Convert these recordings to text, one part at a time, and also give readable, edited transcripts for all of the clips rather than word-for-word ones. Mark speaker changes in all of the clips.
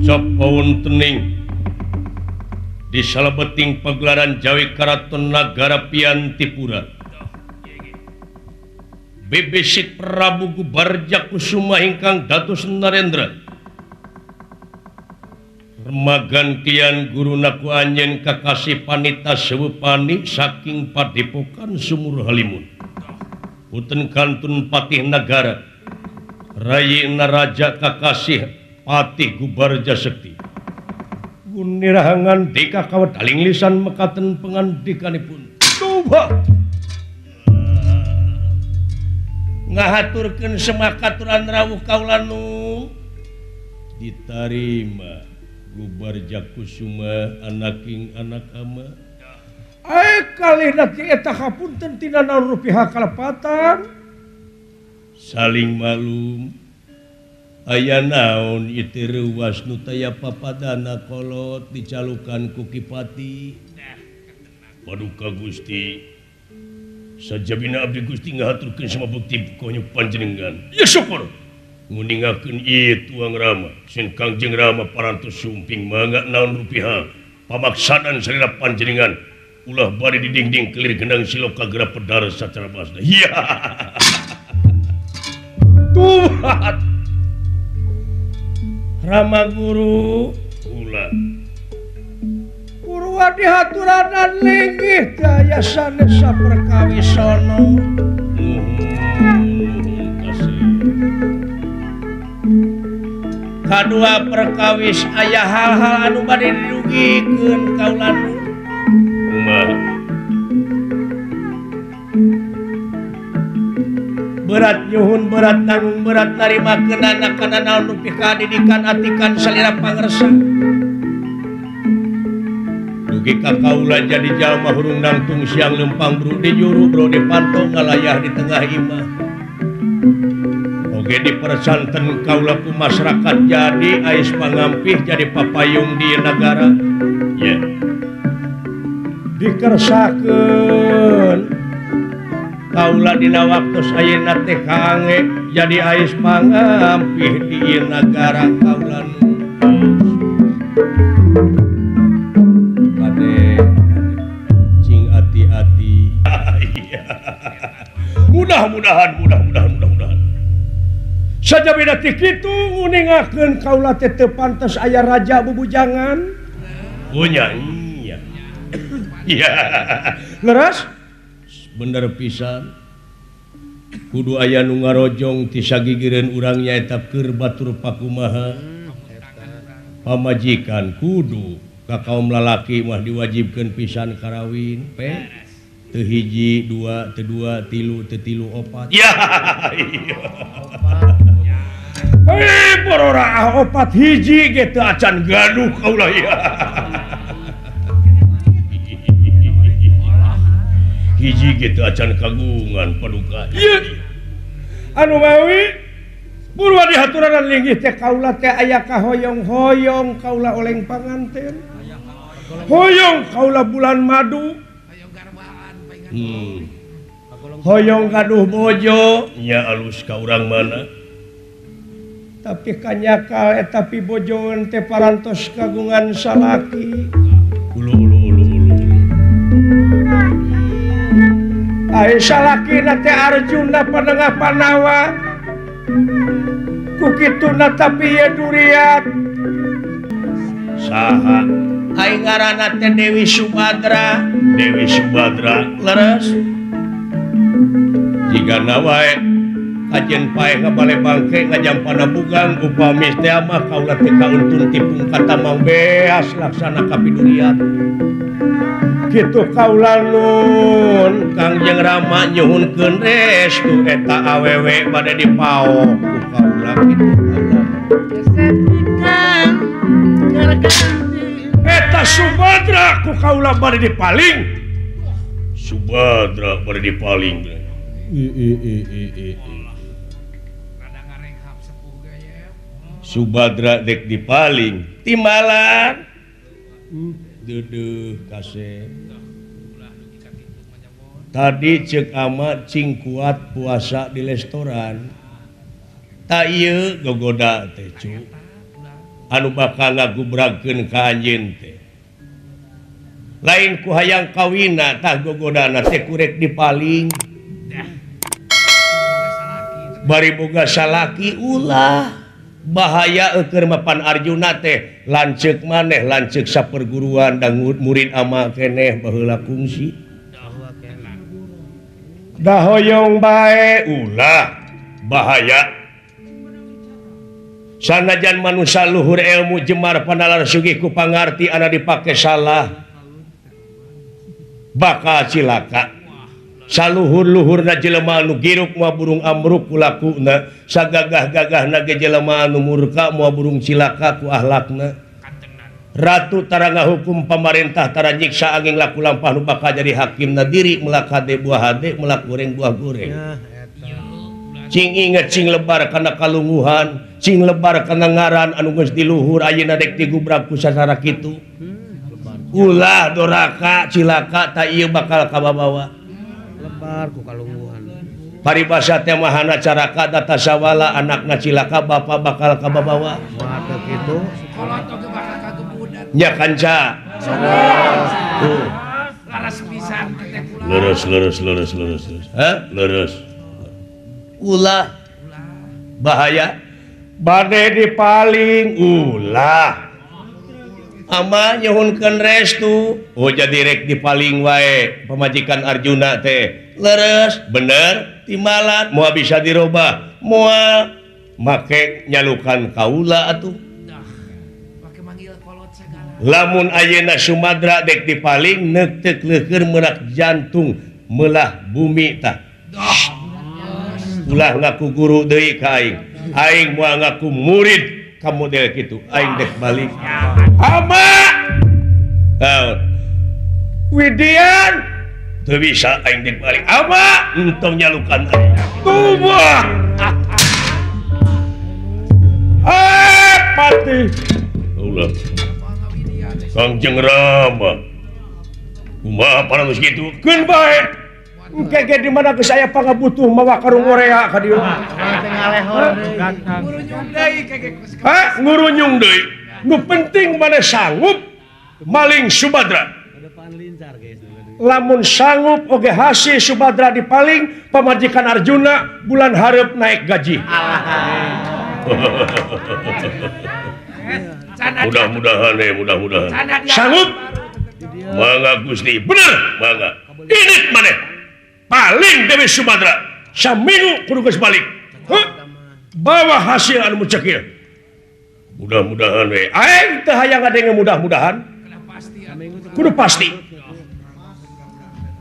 Speaker 1: Cok wontening di salebeting pagelaran Jawi Karaton Nagara Piantipura. Bebesik Prabu Gubarja Kusuma ingkang dados Narendra. Remagantian guru naku anjen kakasih panita sewepani saking padepokan Sumur Halimun. Punten kantun Patih Nagara Rayi Naraja kakasih Patih Gubarja Sekti. Gunirahangan dika kawedaling lisan mekaten pengandikanipun. Tuba ngahaturkeun semakaturan rawuh kaula nu ditarima Gubarja Kusuma anaking anak ama. Ae kalih nanti eta hapunten tina naon rupiah kalepatan. Saling malum aya naon ieu reuwas nu taya papadana kolot dicalukan ku Ki Pati. Paduka Gusti, sajabina abdi Gusti ngahaturkeun sama bukti konyo panjenengan. Ya syukur nguningakeun ieu tuang Rama sin Kangjeng Rama parantos sumping mangga naon rupiah pamaksadan salira panjenengan ulah bari di dinding kelir gendang siloka geura pedar sacara basna. Iya. Tuhan Rama Guru ulah Purwa dihaturanan linggih daya sanes saperkawisana. Nuhun kasih. Kadua perkawis aya hal-hal anu bade dirugikeun kaula nu. Kumaha? Berat nyuhun berat tanggung berat narimakeun anak kana naon nu pikadidikan atikan salira pangersa. Dugi ka kaula jadi jalma hurung nangtung siang lempang bro di juru bro di panto ngalayah di tengah imah. Oge dipersanten kaula ku masyarakat jadi ais pangampih jadi papayung di nagara. Ya. Dikersakeun kaula dina waktu ayeuna teh kaange jadi ais pangampih di nagara kaula nu. Kade cing ati-ati. Mudah-mudahan mudah-mudahan mudah-mudahan. Sajabina ti kitu nguningakeun kaula teh teu pantes aya raja bubujangan. Punya iya. Iya. Leres? Bener pisan. Kudu aya nu ngarojong ti sagigireun urang nyaeta keur batur pakumaha. Pamajikan kudu ka kaum lalaki mah diwajibkeun pisan karawin pe. Teu hiji, dua, teu dua, tilu, teu tilu, opat. Ya. Hei, borora opat hiji ge teu acan gaduh kaula ya. Hiji ge teu acan kagungan paduka. Ieu anu mawi purwa dihaturanan linggih teh kaula teh aya kahoyong-hoyong kaula oleng panganten. Hoyong kaula bulan madu. Hoyong gaduh bojo nya alus ka urang mana. Tapi kanyakal eta pibojoeun teh parantos kagungan salaki. Ulu ulu ulu ulu. Ai salakina teh Arjuna panengah Panawa. Ku kituna tapi ye duriat. Saha? Ai ngaranna teh Dewi Subadra. Dewi Subadra leres. Jigana wae kajen paeh ngabale bangke ngajampana bugang upami teh mah kaula teh kauntun tipung katamang beas laksana kapiduriat. Kitu kaula nun Kangjeng Rama nyuhunkeun restu eta awewe bade dipaok ku kaula kitu kaula. Eta Subadra ku kaula bade dipaling. Subadra bade dipaling. Subadra dek dipaling timbalan. Duduh kasih. Tadi cek ama cing kuat puasa di restoran. Tak ieu gogoda teh cu. Anu bakal ngagubragkeun ka anjeun teh. Lain ku hayang kawina tah gogodana teh kurek dipaling. Bari boga salaki ulah bahaya eukeun mapan Arjuna teh lanceuk maneh lanceuk saperguruan dan murid ama keneh baheula kungsi. Da hoyong bae ulah bahaya. Sanajan manusia luhur ilmu jemar panalar sugih ku pangarti ana dipake salah bakal cilaka. Saluhur-luhurna jelema anu giruk moal burung amruk ku lakuna, sagagah-gagahna ge jelema anu murka moal burung cilaka ku ahlakna. Ratu tara ngahukum pamarentah tara nyiksa angin laku lampah nu bakal jadi hakimna diri melak hade buah hade melak goreng buah goreng. Cing inget cing lebar kana kalunguhan, cing lebar kana ngaran anu geus di luhur ayeuna dek digubrak ku sasara kitu. Ulah doraka cilaka ta ieu bakal kababawa.
Speaker 2: Lebar ku kalunguhan.
Speaker 1: Paribasa teh mahana caraka data sawala anakna cilaka bapa bakal kababawa.
Speaker 2: Wah teu kitu.
Speaker 3: Kolot oge bakal kagebudan.
Speaker 1: Nya kanca. Tuh.
Speaker 3: Laras pisan teh kula.
Speaker 1: Leres leres leres leres. Hah? Leres. Ulah bahaya bade dipaling ulah ama nyuhunkeun restu oh jadi rek dipaling wae pamajikan Arjuna teh leres bener timbalan moal bisa dirobah moal make nyalukan kaula atuh lamun ayeuna Sumadra dek dipaling neuk leukeun merak jantung melah bumi tah. Ulah ngaku guru deui ka aing. Aing moal ngaku murid ka model kitu. Aing dek balik. Ama. Widian teu bisa aing dek balik. Ama entong nyalukan aing. Tubuh. Eh pati. Ulah. Kangjeng Rama. Kumaha parantos kitu? Keun bae. Engke di mana geus aya pangabutuh mawa karung orea ka dieu.
Speaker 3: Ngurunyung deui kege.
Speaker 1: Hah, ngurunyung deui. Nu penting maneh sanggup maling Subadra. Lamun sanggup oge hasil Subadra dipaling pamajikan Arjuna bulan hareup naik gaji. Mudah-mudahan mudah-mudahan. Sanggup? Mangga Gusti, bener mangga. Ini maneh. Paling Dewi Sumadra saminggu kudu geus balik. Huh? Bawa hasil anu mucekil. Mudah-mudahan we. Aing teu hayang ngadenge mudah-mudahan. Kudu pasti.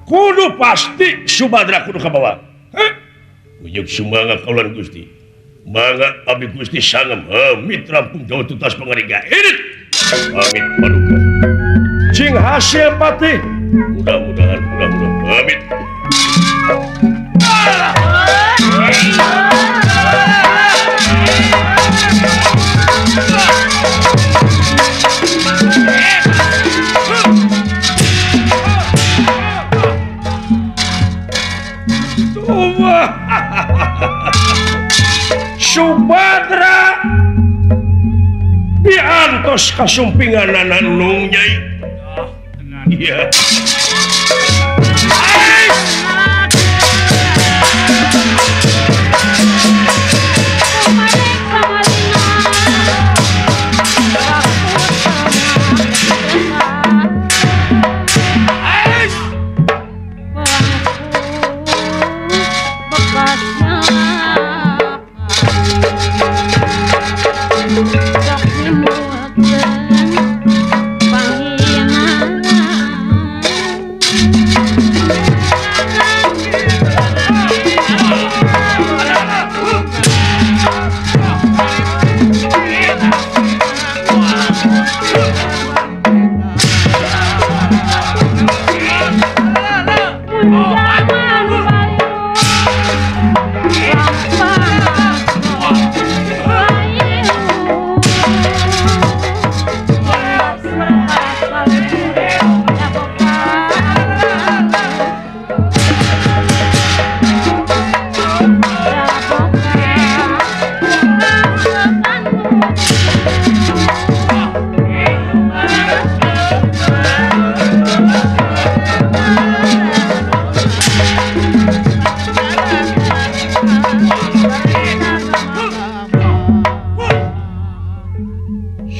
Speaker 1: Kudu pasti Subadra kudu kabawa. Huh? Ujug sumangga kaulan Gusti. Mangga abdi Gusti sangem amit rampung jauh tuntas pangariga. Edit. Amit paduka. Cing hasil patih. Mudah-mudahan mudah-mudahan amit. Subadra diantos kasumpingan nung nyai. Iya.
Speaker 4: Bye.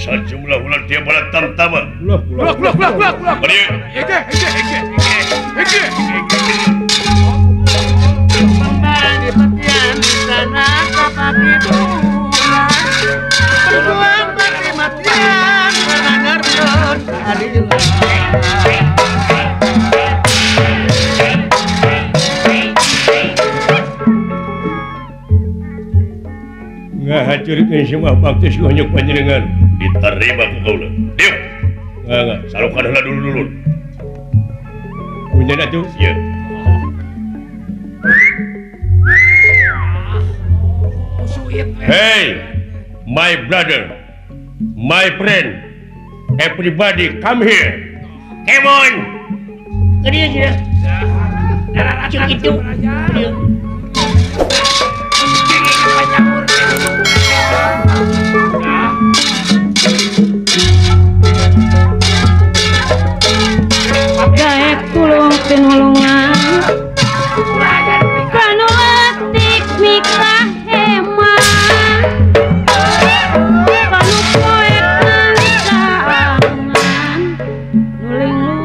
Speaker 1: Sajumlah ulah dia bala tamtama.
Speaker 3: Ulah ulah ulah ulah ulah. Ege ege ege ege ege.
Speaker 4: Pembani petian di sana kapati bulan. Berjuang mati-matian karena ngertos keadilan.
Speaker 1: Ngahacurikeun semua bakti suhanyuk panjenengan diterima ku kaula. Dieu. Enggak, salukan heula dulu-dulu. Punten atuh, ieu. Hey, my brother, my friend, everybody come here. Come on.
Speaker 5: Ke dieu cenah. Cuk itu. Dieu.
Speaker 6: Daek tulung tinulungan kanu letik mikah hema kanu poek nangsangan nuling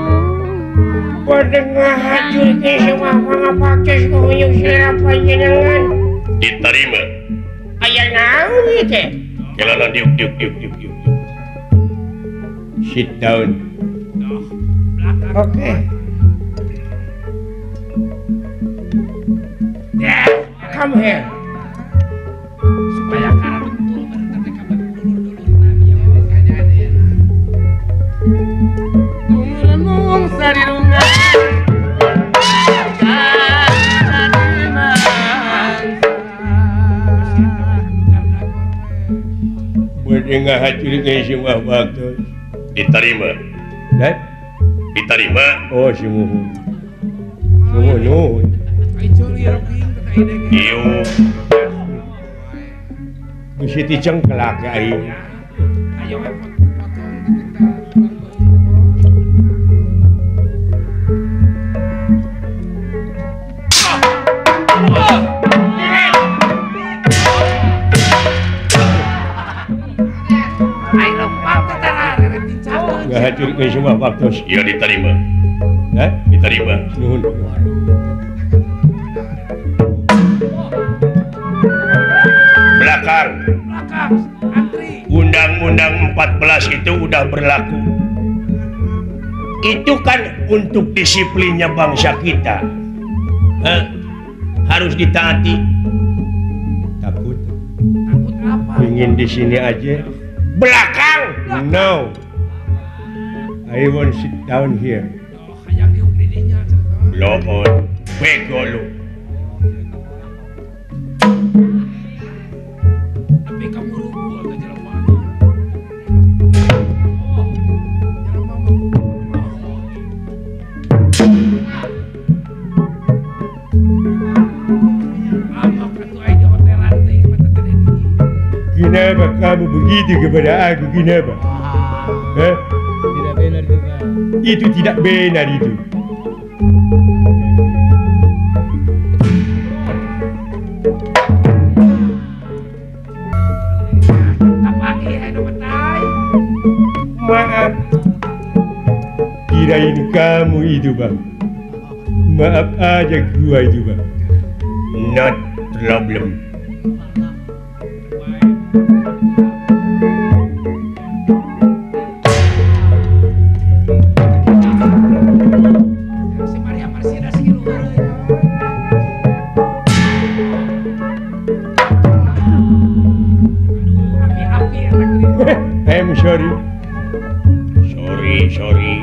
Speaker 5: Padengah hajur ke semua pangapaktes kuhuyung selera panjenengan
Speaker 1: diterima.
Speaker 5: Aya naon ieu teh?
Speaker 1: Kelana diuk diuk diuk diuk diuk. Sit down.
Speaker 5: Oke. Okay. Come here.
Speaker 3: Supaya karang betul bener teh kabar dulur-dulur nabi yang kajadian.
Speaker 4: Tunggu sarirungan.
Speaker 1: Berdengah hacurikeun semua waktu diterima.
Speaker 2: Dek?
Speaker 1: Diterima.
Speaker 2: Oh, sumuhun. Sumuhun.
Speaker 1: Ieu.
Speaker 2: Bisi dicengklak aing.
Speaker 3: Ayo we potong kita.
Speaker 1: Ngahacurikeun semua waktu. Ieu diterima.
Speaker 2: Hah?
Speaker 1: Diterima.
Speaker 2: Nuhun.
Speaker 1: Belakang.
Speaker 3: Belakang. Antri.
Speaker 1: Undang-Undang 14 itu udah berlaku. Itu kan untuk disiplinnya bangsa kita. Hah? Harus ditaati.
Speaker 2: Takut.
Speaker 3: Takut apa?
Speaker 2: Ingin di sini aja.
Speaker 1: Belakang.
Speaker 2: No. I want sit down here.
Speaker 3: Oh, hayang diuk di dinya cenah.
Speaker 1: Bloon. Bego lu.
Speaker 3: Tapi kamu rubuh atau jelema. Oh, jelema mah. Amok atuh aya di hotelan teh mah teh teh.
Speaker 2: Kenapa kamu begitu kepada aku? Kenapa? Hah?
Speaker 7: Tidak benar juga.
Speaker 2: Itu tidak benar itu.
Speaker 1: Maaf.
Speaker 2: Kirain kamu itu, Bang. Maaf aja gua itu, Bang.
Speaker 1: Not problem.
Speaker 2: I'm sorry.
Speaker 1: Sorry, sorry.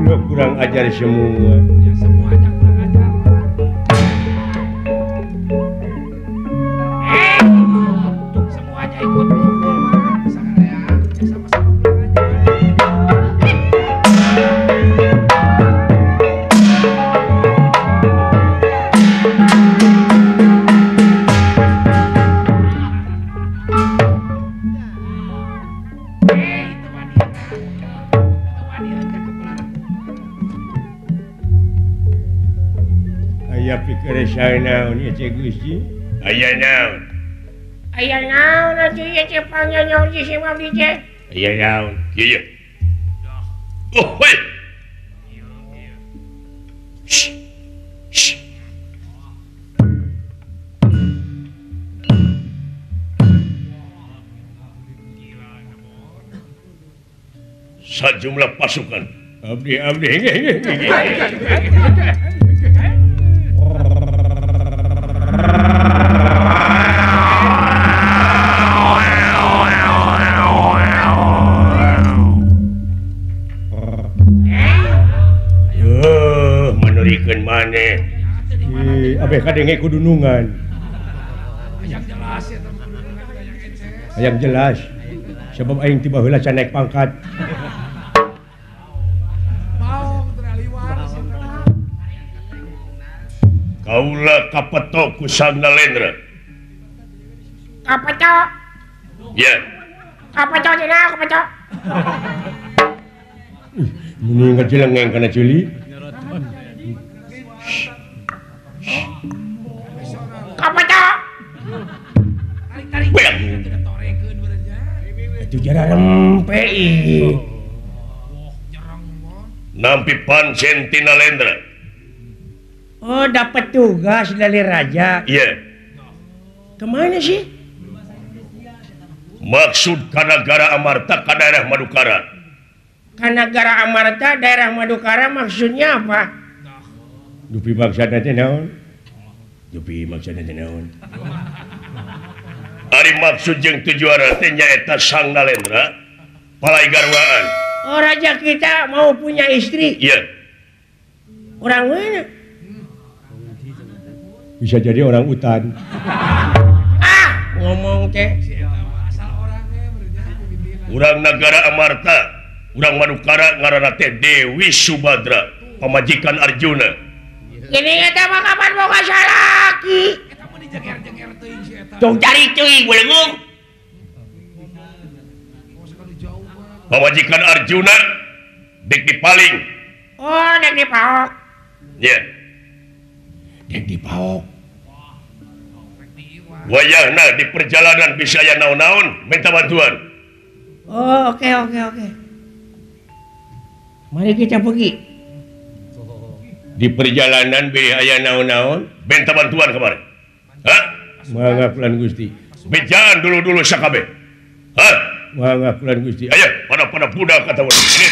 Speaker 2: Lu kurang ajar semua.
Speaker 3: Ya, semuanya kurang ajar. Semuanya ikut mukul. Sama-sama kurang ajar.
Speaker 1: Aya pikir naon ieu teh Gusti? Aya naon?
Speaker 5: Aya naon atuh ieu teh pangnyanyaur di si abdi teh?
Speaker 1: Aya naon? Kieu. Oh, hoi. Sajumlah pasukan. Abdi abdi. Yuh, menurikeun maneh. Abeh kadenge kudunungan.
Speaker 3: Hayang jelas ya teman-teman, hayang ece.
Speaker 1: Hayang jelas. Sebab aing tiba heula can naik pangkat. Kaula kapeto ku Sang Nalendra.
Speaker 5: Kapeto?
Speaker 1: Ya.
Speaker 5: Kapeto cenah kapeto.
Speaker 1: Muni ngajelengeng kana juli.
Speaker 5: Kapeto.
Speaker 3: Tarik-tarik.
Speaker 1: Itu jara rempe ih. Nampi pancen ti Nalendra.
Speaker 5: Oh, dapat tugas dari raja.
Speaker 1: Iya.
Speaker 5: Kemana sih?
Speaker 1: Maksud ka nagara Amarta ka daerah Madukara.
Speaker 5: Ka nagara Amarta daerah Madukara maksudnya apa?
Speaker 1: Dupi maksudna teh naon? Dupi maksudna teh naon? Ari maksud jeung tujuanna teh nyaeta Sang Nalendra palai garwaan.
Speaker 5: Oh, raja kita mau punya istri.
Speaker 1: Iya.
Speaker 5: Orang mana?
Speaker 1: Bisa jadi orang hutan.
Speaker 5: Ah, ngomong teh.
Speaker 1: Urang nagara Amarta, urang Madukara ngaranna teh Dewi Subadra, pamajikan Arjuna.
Speaker 5: Ini eta mah kapan boga salaki?
Speaker 3: Eta mah dijeger-jeger teuing si eta.
Speaker 5: Tong cari teuing beuleung.
Speaker 1: Pamajikan Arjuna dek dipaling.
Speaker 5: Oh, dek dipaok.
Speaker 1: Ya. Dek dipaok. Wayahna di perjalanan bisa aya naon-naon minta bantuan.
Speaker 5: Oh, oke. Mari kita pergi.
Speaker 1: Di perjalanan bilih aya naon-naon minta bantuan kemarin. Hah? Mangga kulan Gusti. Bejaan dulu-dulu sakabeh. Hah? Mangga kulan Gusti. Ayo, pada budak kata urang. Ini.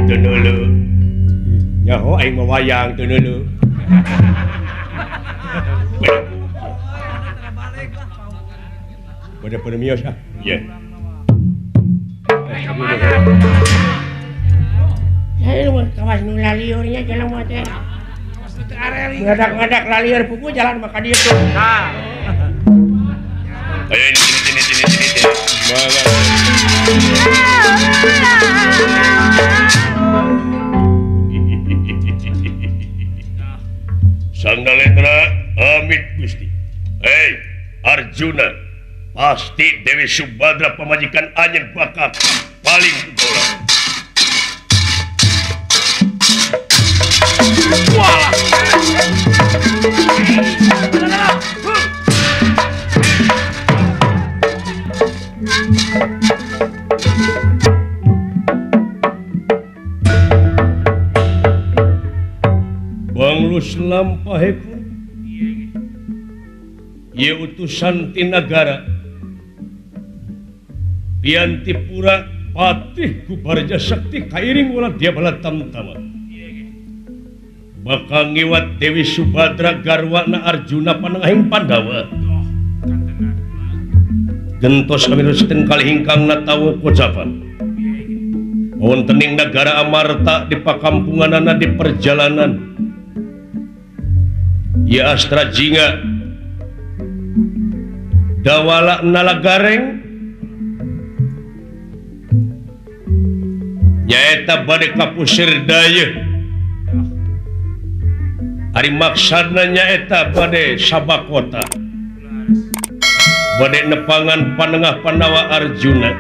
Speaker 1: Itu dulu. Nyaho aing mah wayang teu dulu. Pada pada mios ah. Iya.
Speaker 5: Saya mah kawas nu laliurnya jalan mah teh. Ngadak-ngadak laliur pupu jalan mah ka dieu tuh.
Speaker 3: Tah.
Speaker 1: Ayo ini sini. Sang Nalendra amit Gusti. Hei Arjuna, pasti Dewi Subadra pamajikan anjeun bakal paling ulah.
Speaker 3: Walah.
Speaker 1: Banglus lampahipun ieu utusan ti nagara Piantipura patih ku Barja Sakti kairing ulah dia bala tamtama bakal ngiwat Dewi Subadra garwana Arjuna panengahing Pandawa gentos kamirus kalih ingkang natawa kocapan wontening nagara Amarta di pakampunganana di perjalanan ya Astra Jingga dawala nalagareng nyaeta bade kapusir dayeuh ari maksudna nyaeta bade sabakota bade nepangan panengah Pandawa Arjuna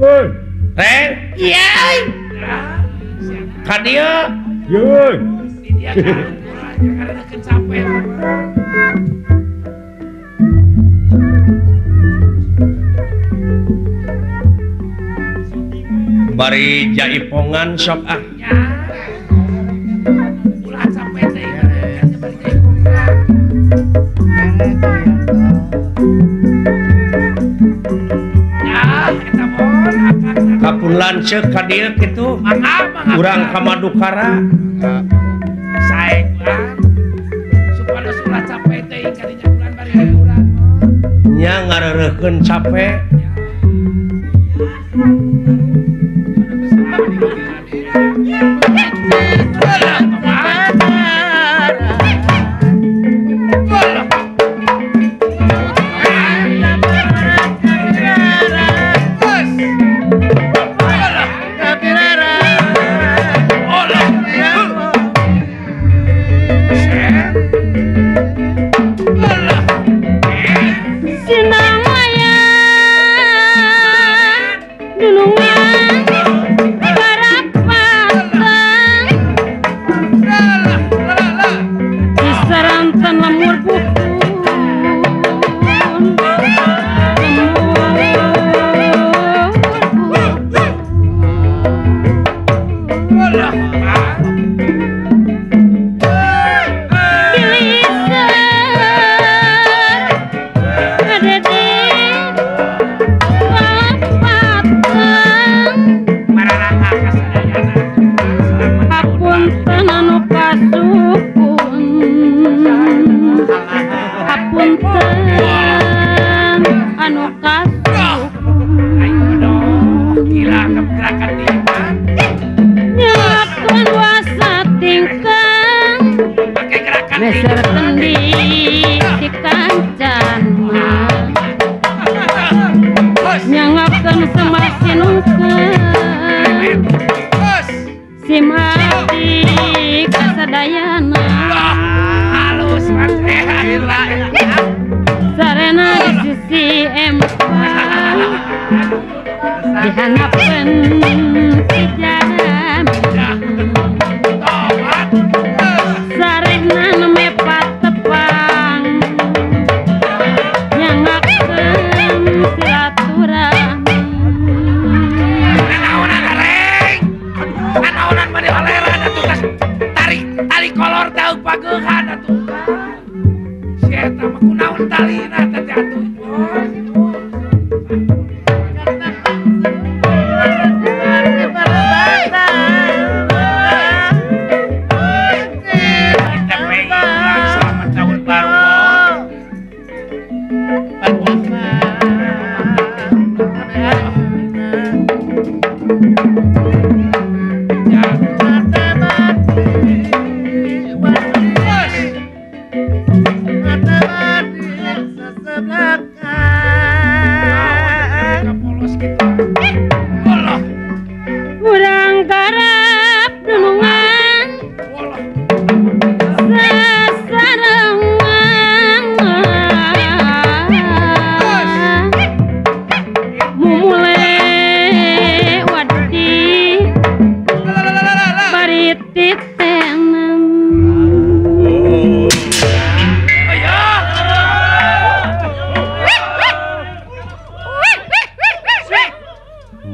Speaker 2: Heuy.
Speaker 1: Reng. Iya. Ka dieu.
Speaker 2: Yeuh.
Speaker 3: Di dia karena capek.
Speaker 1: Bari jaipongan sok ah.
Speaker 3: Ya. Ulah capek teh bari jaipongan. Ya, eta mon akang.
Speaker 1: Kapun lanceuk ka dieu kitu.
Speaker 3: Mangga, mangga.
Speaker 1: Urang ka Madukara.
Speaker 3: Sae urang. Supados ulah capek teh kadinya bulan bari hiburan.
Speaker 1: Nya ngareureukkeun capek.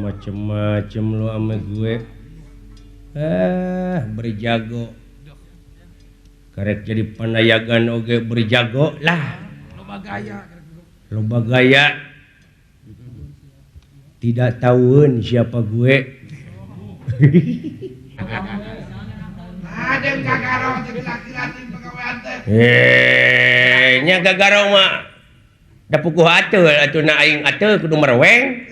Speaker 1: Macem-macem lu sama gue. Berjago. Karek jadi panayagan oge berjago lah.
Speaker 3: Loba gaya.
Speaker 1: Loba gaya. Tidak tahuun siapa gue. Nya gagaro mah. Da puguh ateul atuh na aing ateul kudu mereweng.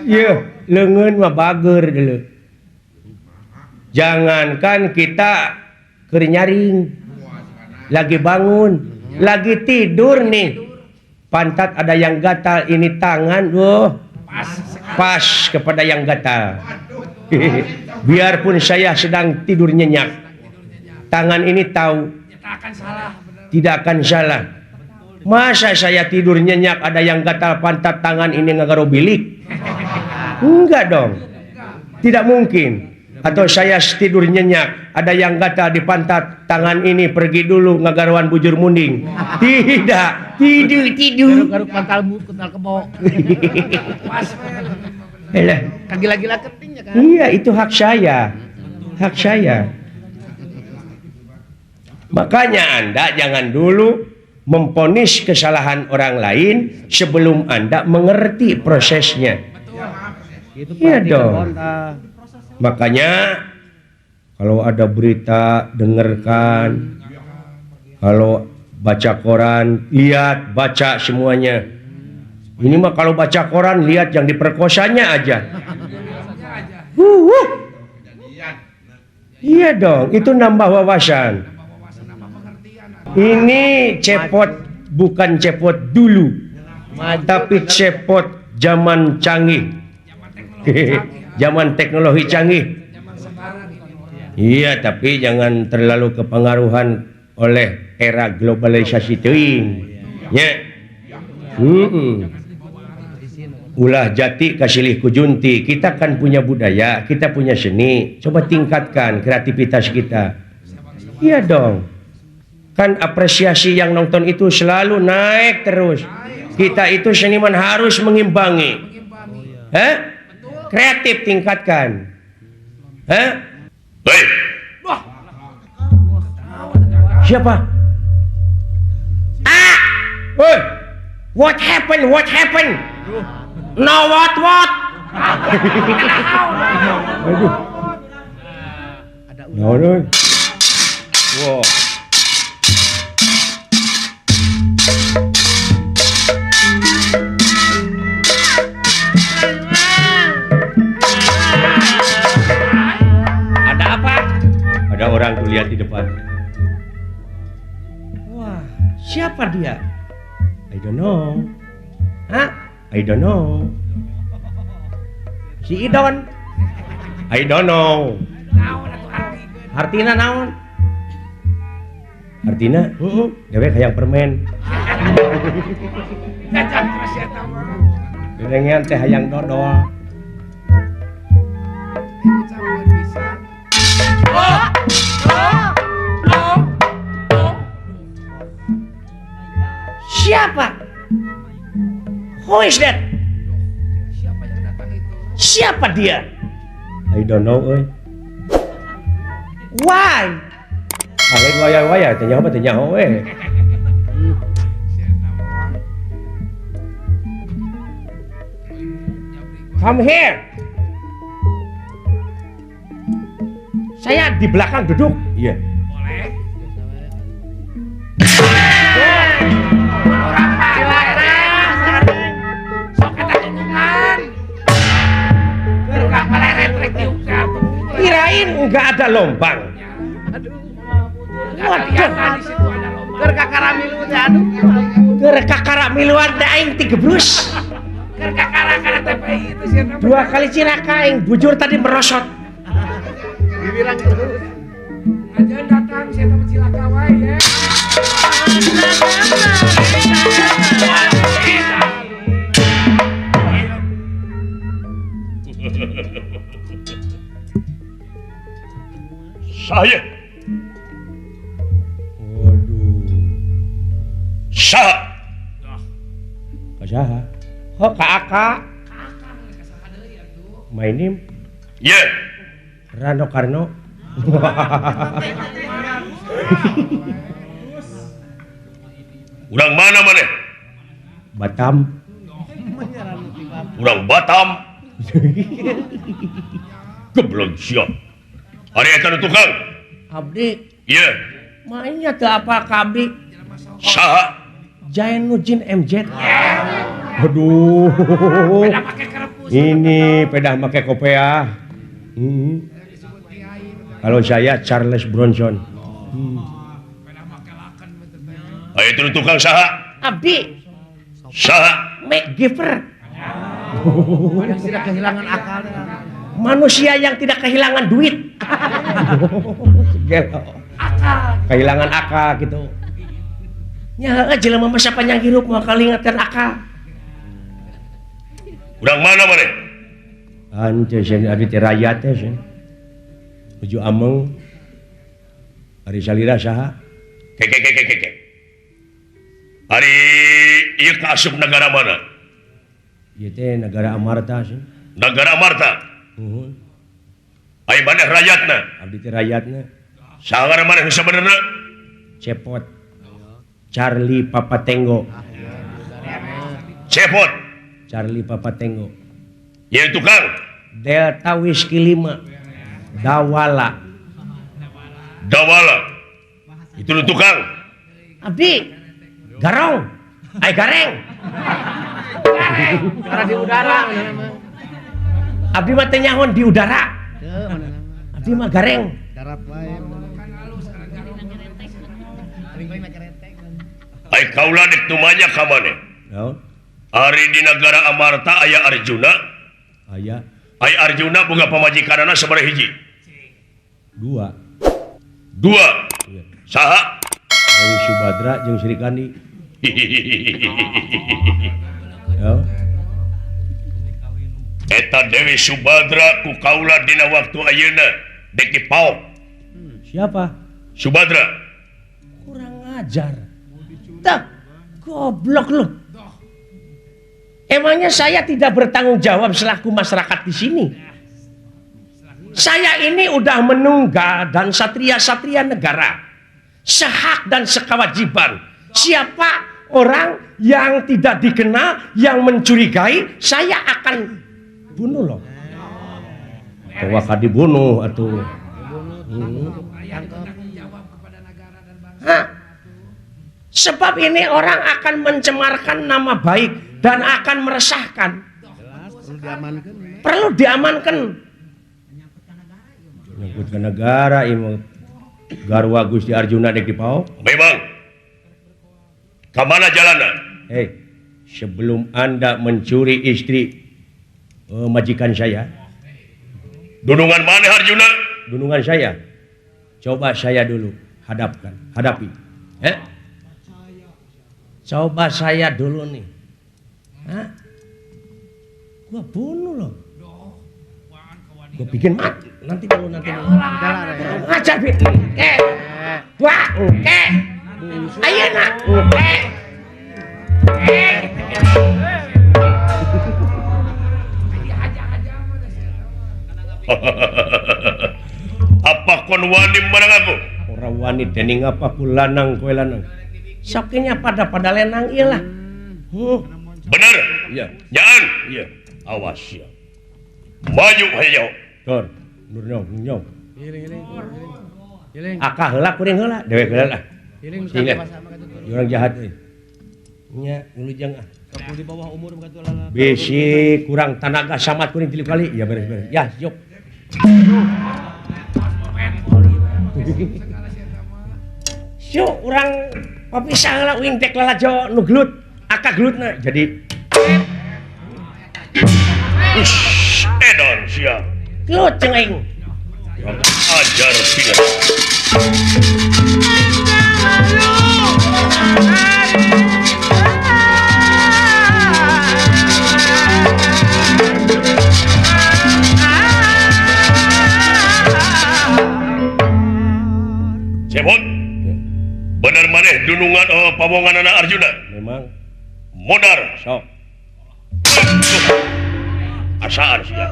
Speaker 1: Iya, leungeun mah bager deuleu. Jangankan kita keur nyaring, lagi bangun, lagi tidur nih. Pantat ada yang gatal, ini tangan, oh, pas kepada yang gatal. Biarpun saya sedang tidur nyenyak, tangan ini tahu tidak akan salah. Masa saya tidur nyenyak ada yang gatal pantat tangan ini ngagaro bilik? Enggak dong. Tidak mungkin. Atau saya tidur nyenyak ada yang gatal di pantat tangan ini pergi dulu ngagaruan bujur munding. Tidak, tidur tidur.
Speaker 3: Garuk pantalmu kental kebo.
Speaker 1: Elah.
Speaker 3: Kagila-gila ketingnya kan.
Speaker 1: Iya, itu hak saya. Hak saya. Makanya Anda jangan dulu memponis kesalahan orang lain sebelum Anda mengerti prosesnya. Iya dong. Makanya kalau ada berita dengarkan, kalau baca koran lihat, baca semuanya. Ini mah kalau baca koran lihat yang diperkosanya aja. Iya dong, itu nambah wawasan. Ini cepot bukan cepot dulu, tapi cepot zaman canggih. Zaman teknologi canggih. Iya, tapi jangan terlalu kepengaruhan oleh era globalisasi teuing. Nya. Ulah jati kasilih kujunti. Kita kan punya budaya, kita punya seni. Coba tingkatkan kreativitas kita. Iya dong. Kan apresiasi yang nonton itu selalu naik terus. Kita itu seniman harus mengimbangi. Hah? Kreatif tingkatkan. Hah?
Speaker 7: Hei.
Speaker 1: Siapa? Ah! Hey. What happened? What happened? No what what? Aduh. No, no. Wow. Ada apa? Ada orang tuh lihat di depan. Wah, siapa dia? I don't know. Hah? I don't know. Si Idon. I don't know. Artina naon? Artina, dewek hayang permen. Dedengean teh hayang dodol. Siapa? Who is that?
Speaker 3: Siapa yang datang itu?
Speaker 1: Siapa dia? I don't know, euy. Why? Lain waya-waya teh nyaho teh nyaho we. Come here. Saya di belakang duduk. Iya.
Speaker 3: Boleh.
Speaker 1: Kirain nggak ada lombang. Waduh.
Speaker 3: Keur kakara miluan teh aduh.
Speaker 1: Keur kakara miluan teh aing tigebrus.
Speaker 3: Keur kakara kana TPI itu sia.
Speaker 1: Dua kali cilaka aing bujur tadi merosot.
Speaker 3: Dibilang terus. Aja datang sia teh cilaka wae ya.
Speaker 7: Saya.
Speaker 1: Waduh.
Speaker 7: Sa.
Speaker 1: Kasaha? Oh, ka Aka. My name?
Speaker 7: Yeah.
Speaker 1: Rano Karno.
Speaker 7: Urang mana maneh?
Speaker 1: Batam.
Speaker 7: Urang Batam. Gebleng siap. Ari eta nu tukang.
Speaker 1: Abdi.
Speaker 7: Iya.
Speaker 1: Mainnya teu apa ka abdi?
Speaker 7: Saha?
Speaker 1: Jainuddin MZ. Aduh. Ini pedah make kopeah. Kalau saya Charles Bronson.
Speaker 7: Ayo itu tukang saha?
Speaker 1: Abdi.
Speaker 7: Saha?
Speaker 1: MacGyver.
Speaker 3: Yang tidak kehilangan akal.
Speaker 1: Manusia yang tidak kehilangan duit. Kehilangan akal gitu. Nya heueuh jelema mah sapanjang hirup moal kalingetan akal.
Speaker 7: Urang mana maneh?
Speaker 1: Henteu sieun abdi teh rakyat teh sieun. Nuju ameng. Ari salira saha?
Speaker 7: Ke ke ke ke ke. Ari ieu kaasup nagara mana?
Speaker 1: Ieu teh nagara Amarta sieun.
Speaker 7: Nagara Amarta.
Speaker 1: Nuhun.
Speaker 7: Ai maneh rakyatna?
Speaker 1: Abdi teh rakyatna.
Speaker 7: Saha ngaran maneh nu sabenerna?
Speaker 1: Cepot. Charlie Papa Tenggo.
Speaker 7: Cepot.
Speaker 1: Charlie Papa Tenggo.
Speaker 7: Ieu tukang
Speaker 1: Delta Whiskey 5. Dawala.
Speaker 7: Dawala. Itu nu tukang.
Speaker 1: Abdi garong. Ai gareng.
Speaker 4: Karena di udara.
Speaker 1: Abdi mah teh nyaho di udara. Abdi mah gareng.
Speaker 4: Darat wae.
Speaker 7: Ai kaula dek tumanya ka maneh?
Speaker 1: Naon?
Speaker 7: Ari di nagara Amarta aya Arjuna.
Speaker 1: Aya.
Speaker 7: Ai Arjuna boga pamajikanana sabaraha hiji?
Speaker 1: Dua.
Speaker 7: Dua.
Speaker 1: Iya.
Speaker 7: Saha?
Speaker 1: Dewi Subadra jeung Sri Kandi. Naon?
Speaker 7: Eta Dewi Subadra ku kaula dina waktu ayeuna dek dipaok.
Speaker 1: Siapa?
Speaker 7: Subadra.
Speaker 1: Kurang ajar. Tak, goblok lu. Emangnya saya tidak bertanggung jawab selaku masyarakat di sini? Saya ini udah menunggal dan satria-satria negara. Sehak dan sekewajiban. Siapa orang yang tidak dikenal, yang mencurigai, saya akan bunuh loh. Atau akan dibunuh atau. Hah? Sebab ini orang akan mencemarkan nama baik dan akan meresahkan.
Speaker 4: Perlu diamankan.
Speaker 1: Perlu diamankan. Nyangkut ke negara ieu garwa Gusti Arjuna dek dipaok.
Speaker 7: Memang. Ka mana jalanna?
Speaker 1: Hei, sebelum Anda mencuri istri majikan saya.
Speaker 7: Dunungan mana Arjuna?
Speaker 1: Dunungan saya. Coba saya dulu hadapkan, hadapi. Coba saya dulu nih. Hah? Gua bunuh loh. Gua bikin mati. Nanti dulu nanti. Ngajar bi. Ke. Dua. Ke. Ayeuna. Ke.
Speaker 7: Apa kon wani marang aku?
Speaker 1: Ora wani dening apa ku lanang kowe lanang. Sokinya pada pada lenang iyalah.
Speaker 7: Benar?
Speaker 1: Iya.
Speaker 7: Jangan.
Speaker 1: Iya.
Speaker 7: Awas ya. Maju hayo.
Speaker 1: Tor, nur nyong nyong.
Speaker 4: Giling giling.
Speaker 1: Akah heula kuring heula, dewek heula lah.
Speaker 4: Giling
Speaker 1: Orang jahat euy. Nya nulujang ah.
Speaker 4: Kamu di bawah umur bukan
Speaker 1: bisi kurang tenaga samat kuring 3 kali. Ya beres-beres. Ya, yuk. Syuk urang papisah heula uing dek lalajo nu gelut, akah gelutna. Jadi
Speaker 7: ush, edon sia.
Speaker 1: Gelut jeung aing.
Speaker 7: Ajar pian. Cepot. Bener maneh dunungan pawongan anak Arjuna.
Speaker 1: Memang.
Speaker 7: Modar.
Speaker 1: Sok.
Speaker 7: Asaan sia.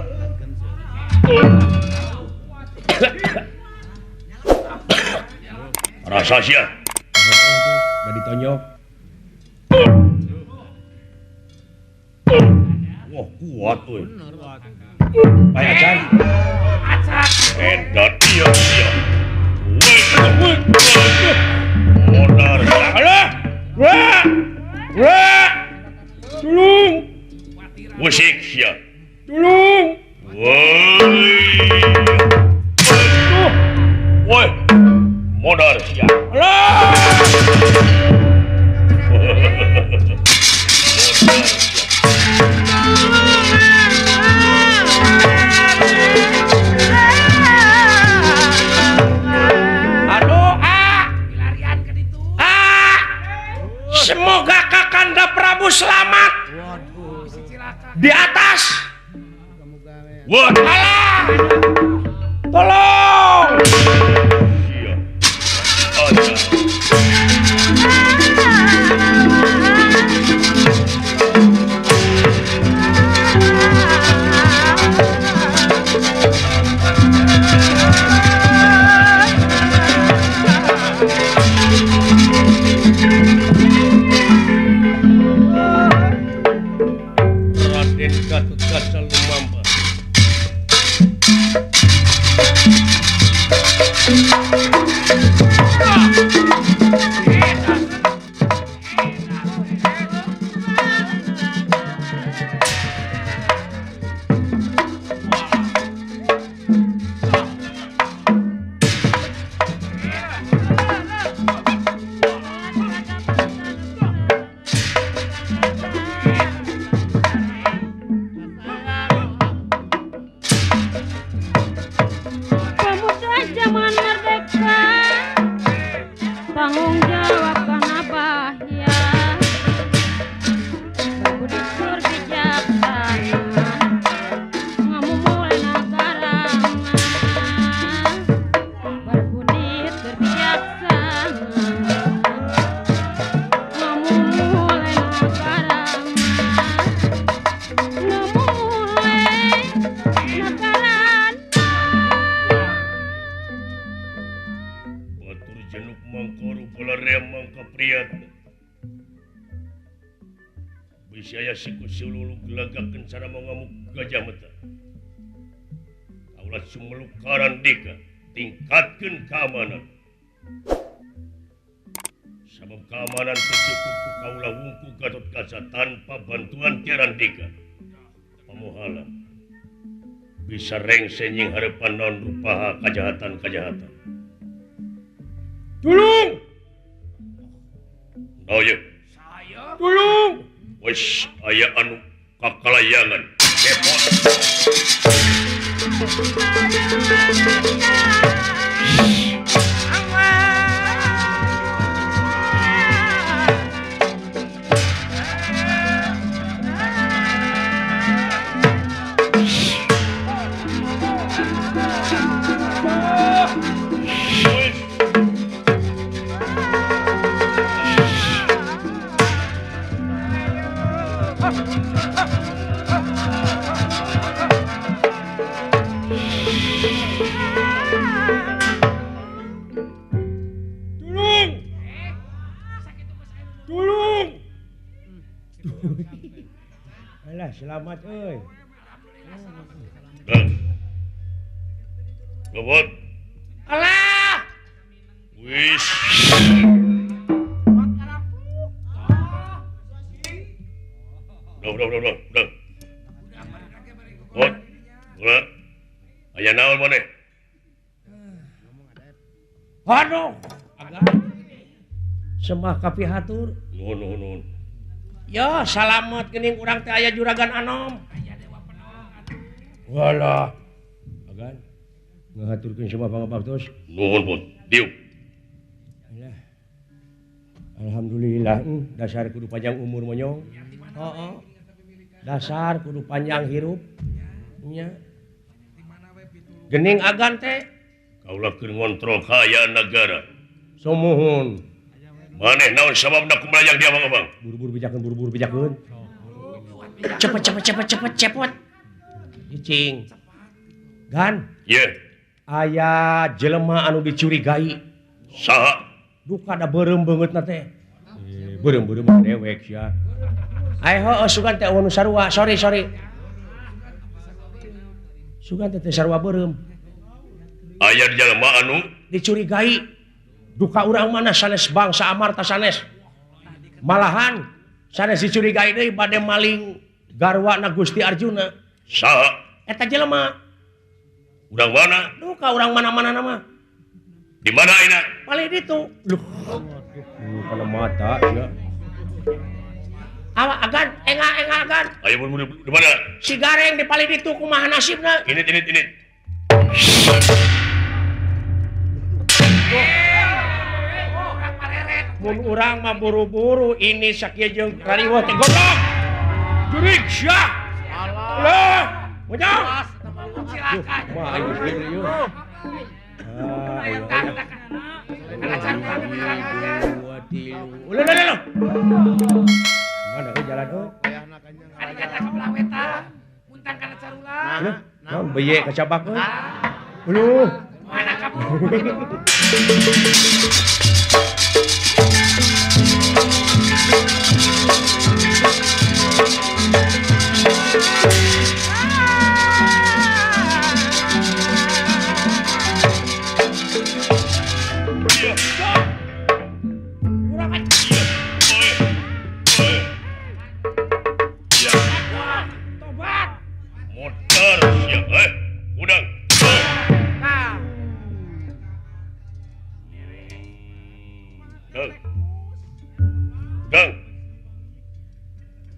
Speaker 7: Rasa sia.
Speaker 1: Udah ditonyok.
Speaker 7: Wah, kuat euy.
Speaker 1: Bae acan.
Speaker 3: Acan.
Speaker 7: Edan ieu sia. Modar.
Speaker 1: Alah. Wah. Wah. Tulung.
Speaker 7: Musik sia.
Speaker 1: Tulung.
Speaker 7: Woi. Woi. Modar sia.
Speaker 1: Alah. Aduh, ah.
Speaker 3: Dilarian ka ditu.
Speaker 1: Ah. Semoga Kakanda Prabu selamat.
Speaker 3: Waduh,
Speaker 1: di atas.
Speaker 7: Wah,
Speaker 1: alah. Tolong.
Speaker 7: Iya. Ada. Raden Gatotkaca lumampa.
Speaker 6: Pemuda zaman merdeka, tanggung jawab karena bahaya. Berbudi tur bijaksana, ngamumule nagara. Berbudi tur bijaksana, ngamumule nagara. Ngamumule nagara.
Speaker 7: Batur jenuk mangkoru balarea mangka priyatna. Bisi aya siku silulu gelagakeun cara mengamuk Gajah Meta. Kaula sumeluk karandika tingkatkeun keamanan. Sabab keamanan teu cukup ku kaula wungku Gatotkaca tanpa bantuan ti Randika. Pamohala bisa rengse nying hareupan naon rupaha kajahatan-kajahatan.
Speaker 1: Tulung.
Speaker 7: Oh ye.
Speaker 3: Saya.
Speaker 1: Tulung.
Speaker 7: Wis aya anu kakalayangan. Kepot.
Speaker 1: Tulung. Tulung. Alah, selamat euy.
Speaker 7: Dang. Lewat.
Speaker 1: Alah.
Speaker 7: Wis. Udah. Ot. Ulah. Aya naon maneh?
Speaker 1: Aduh, agak. Semah kapihatur.
Speaker 7: Nuhun nuhun nuhun.
Speaker 1: Ya, salamet geuning urang teh aya juragan anom. Walah. Agan. Ngahaturkeun semua pangabaktos.
Speaker 7: Nuhun pun. Diuk.
Speaker 1: Alah. Alhamdulillah, dasar kudu panjang umur monyong. Heeh. Dasar kudu panjang hirup. Nya. Gening agan teh
Speaker 7: kaula keur ngontrol kaayaan nagara.
Speaker 1: Sumuhun.
Speaker 7: Maneh naon sababna kumalayang dia abang-abang?
Speaker 1: Buru-buru bejakeun, buru-buru bejakeun. Cepet cepet cepet cepet cepet. Cicing. Gan.
Speaker 7: Ye.
Speaker 1: Aya jelema anu dicurigai.
Speaker 7: Saha?
Speaker 1: Duka da beureum beungeutna teh. Beureum-beureum dewek sia. Ayo heueuh sugan teh eueuh nu sarua. Sorry sorry. Sugan teh teu sarua beureum.
Speaker 7: Aya jelema anu
Speaker 1: dicurigai. Duka urang mana sanes bangsa Amarta sanes. Malahan sanes dicurigai deui bade maling garwana Gusti Arjuna.
Speaker 7: Saha?
Speaker 1: Eta jelema.
Speaker 7: Urang mana?
Speaker 1: Duka urang mana-mana nama.
Speaker 7: Di mana ayeuna?
Speaker 1: Palih ditu. Loh. Kana mata sia. Awak agan, enga-enga agan.
Speaker 7: Ayo di mana?
Speaker 1: Si Gareng di palih ditu kumaha nasibna?
Speaker 7: Ini ini ini.
Speaker 1: Mun urang mah buru-buru ini sakieu jeung rariweuh teh goblok. Jurig sia. Alah. Monyong.
Speaker 3: Cilaka.
Speaker 1: Mah aing geus ieu. Ulah ulah ulah. Mana euy jalan euy?
Speaker 3: Ari kata ka belah wetan, muntang kana carula.
Speaker 1: Naon beye kacabak euy. Uluh.
Speaker 3: Mana kabur gitu.
Speaker 7: Motor siap udang. Dang. Dang.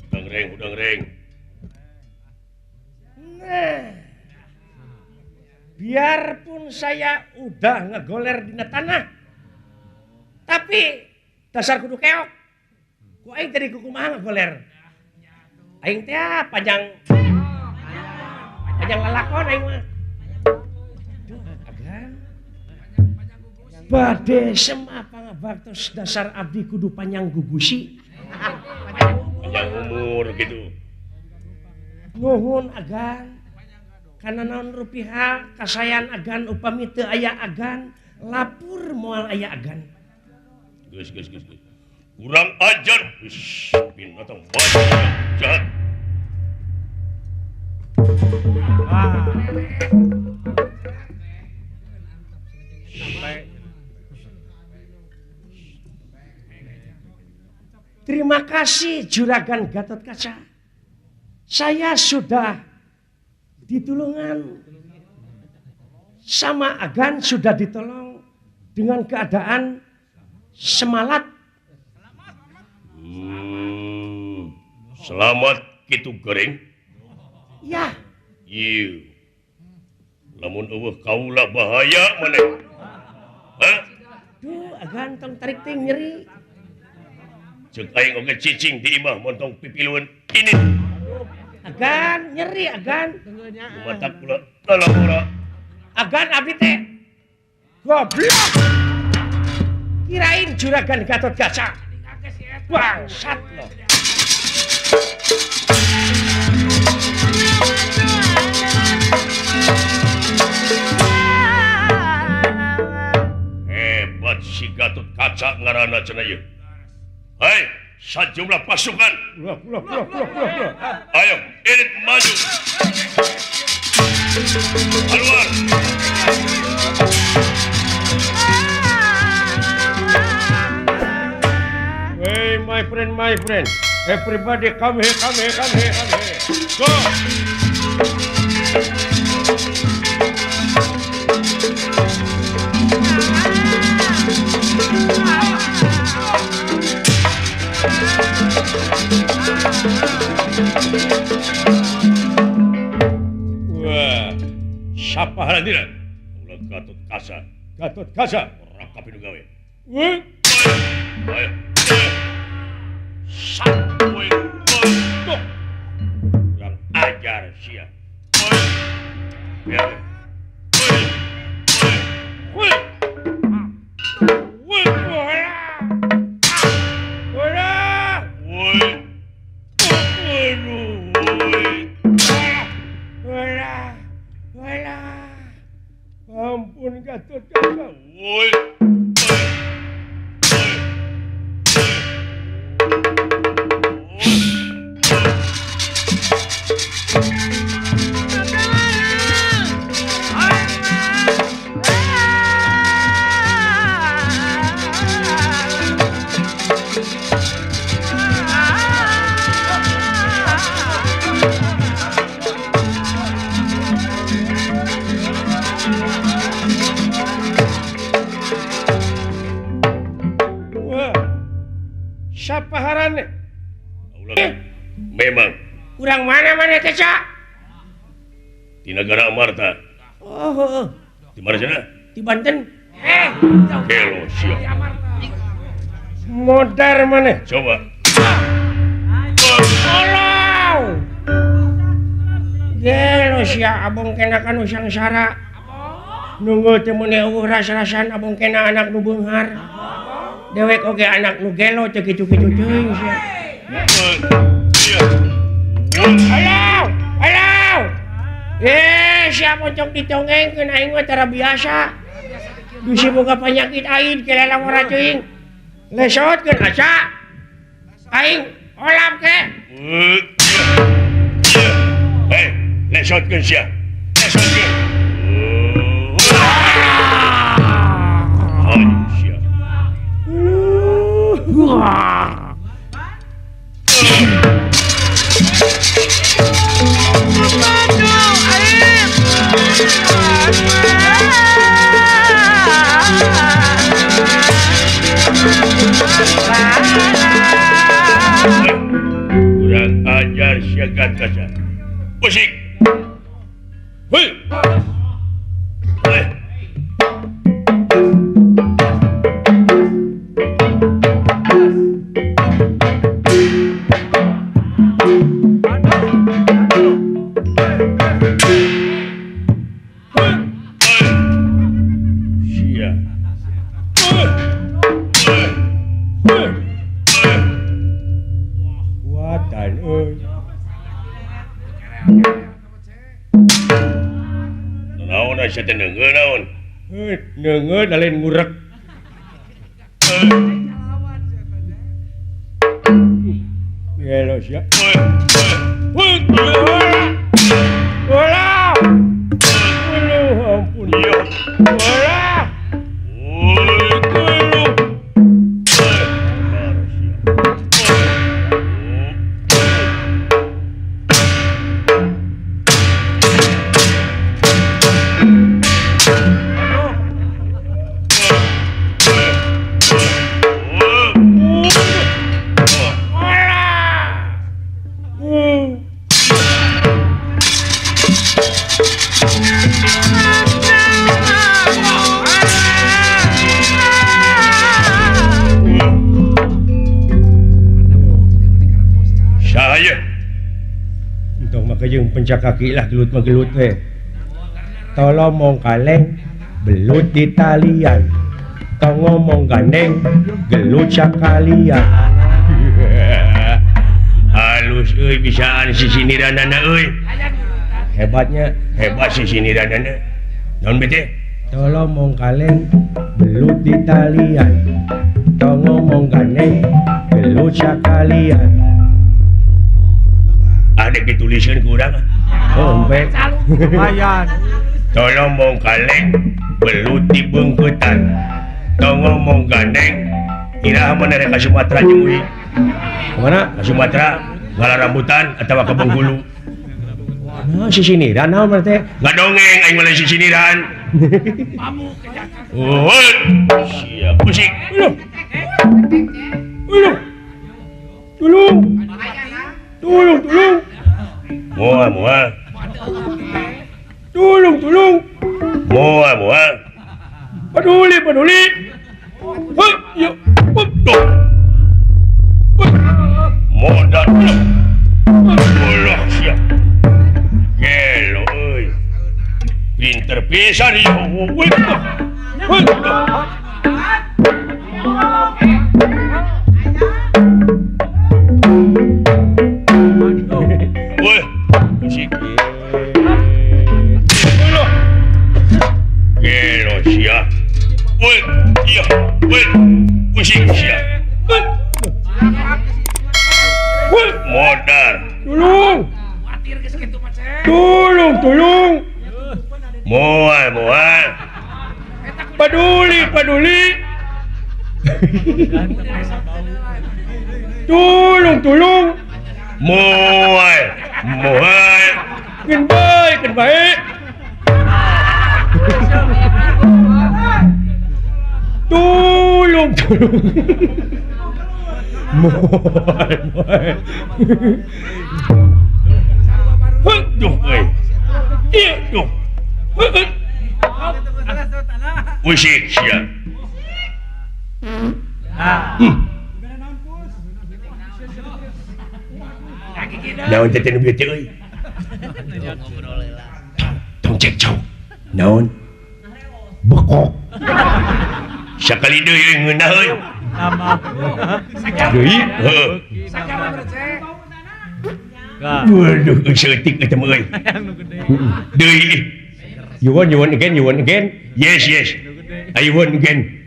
Speaker 7: Udang reng, udang reng.
Speaker 1: Nah. Biarpun saya udah ngegoler dina tanah, tapi dasar kudu keok. Ku aing tadi kumaha ngegoler. Aing teh panjang panjang lalakon aing mah. Duh, agan. Bade semah pangabaktos dasar abdi kudu panjang gugusi.
Speaker 7: Panjang umur gitu.
Speaker 1: Nuhun agan. Kana naon rupiah kasayan agan upami teu aya agan lapur moal aya agan.
Speaker 7: Geus geus geus. Kurang ajar. Wis binatang banyak jahat.
Speaker 1: Terima kasih Juragan Gatot Kaca. Saya sudah ditulungan sama agan, sudah ditolong dengan keadaan semalat.
Speaker 7: Selamat gitu gering.
Speaker 1: Ya.
Speaker 7: Ieu. Lamun eueuh kaula bahaya maneh. Hah?
Speaker 1: Duh, agan tong tarik ting nyeri.
Speaker 7: Ceuk aing oge cicing di imah montong pipilueun ini.
Speaker 1: Agan nyeri agan.
Speaker 7: Matak kula tolong ora.
Speaker 1: Agan abdi teh goblok. Kirain Juragan Gatot Kaca. Bangsat lo.
Speaker 7: Hebat si Gatot Kaca ngaranna cenah ieu. Hai, sajumlah pasukan.
Speaker 2: Ulah, ulah, ulah, ulah, ulah.
Speaker 7: Ayo, irit maju. Keluar.
Speaker 1: Hey, my friend, my friend. Everybody come here, come here, come here, come here. Go.
Speaker 7: Wah, siapa halandiran? Ulah Gatot Kaca.
Speaker 1: Gatot Kaca.
Speaker 7: Ora kabeh nu gawe.
Speaker 1: Woi.
Speaker 7: Ayo. Satu, dua, kurang ajar sia. Oi. Oi. Oi. Oi. Oi.
Speaker 1: Ampun Gatot Kaca.
Speaker 7: Woi.
Speaker 1: Siapa haran?
Speaker 7: Memang.
Speaker 1: Kurang mana-mana Caca?
Speaker 7: Di negara Amarta.
Speaker 1: Oh,
Speaker 7: Di mana sana?
Speaker 1: Di Banten.
Speaker 7: Kelo siap.
Speaker 5: Modar maneh.
Speaker 7: Coba.
Speaker 5: Alau. Gelo sia abong kena kanu sangsara. Nunggu teu meuni eueuh ras-rasan abong kena anak nu beunghar. Dewek oge anak nu gelo teu kitu-kitu teuing sia. Alau, alau. Sia pocong ditongengkeun aing mah tara biasa. Bisi boga penyakit aing kelela ora teuing. Lesotkeun asa. Aing olap ke.
Speaker 7: Hei, lesotkeun sia. Lesotkeun. Aduh sia. Kurang ajar sia Gatotkaca. Musik. Hei. Hei. Sia.
Speaker 2: Kuatan euy.
Speaker 7: Naon asa teh neungeun naon?
Speaker 2: Heuh, neungeun lain ngurek. Gelo sia.
Speaker 5: Bola. Aduh, ampun. Bola.
Speaker 7: Saya
Speaker 2: Entong mah jeung pencak kaki lah gelut mah gelut we. Tolong mong kaleng belut di talian. Tong ngomong gandeng gelut sakalian.
Speaker 7: Halus euy bisaan sisiniranana euy.
Speaker 2: Hebatnya,
Speaker 7: hebat sisiniranana. Naon bete?
Speaker 2: Tolong mong kaleng belut di talian. Tong ngomong gandeng gelut sakalian.
Speaker 7: Ada dituliskeun ku urang.
Speaker 2: Oh, empek.
Speaker 4: Lumayan.
Speaker 7: Tolong mong kaleng belut di beungkeutan. Tong ngomong gandeng iraha mana rek ka Sumatera jeung uing.
Speaker 2: Kemana?
Speaker 7: Ka Sumatera ngala rambutan atawa ka Bengkulu.
Speaker 2: Nah, sisiniran naon berarti?
Speaker 7: Ngadongeng aing mah lain sisiniran. Oh, siap musik.
Speaker 2: Ulung. Ulung. Tulung. Tulung, tulung.
Speaker 7: Moal, moal.
Speaker 2: Tulung, tulung.
Speaker 7: Moal, moal.
Speaker 2: Peduli, peduli. Hei, ya.
Speaker 7: Tuh. Modal. Ulah siap. Gelo euy. Pinter pisan ieu. Woi, musik. Ulah. Gelo sia. Woi, iya, woi. Musik sia. Woi, modal.
Speaker 2: Tulung. Tolong, tolong.
Speaker 7: Moal, moal.
Speaker 2: Peduli, peduli. Tolong, tolong.
Speaker 7: Moal, moal.
Speaker 2: Keun bae, keun bae. Tolong, tolong. Moal, moal.
Speaker 7: Duh, euy. Ieu, duh. Musik sia.
Speaker 2: Naon teh nu bieu teh euy? Tong cekcok. Naon? Bekok. Sakali deui ngeunah euy. Deui? Heuh. Waduh, saeutik eta mah euy. Deui. You want again, you want again? Yes, yes. I want again.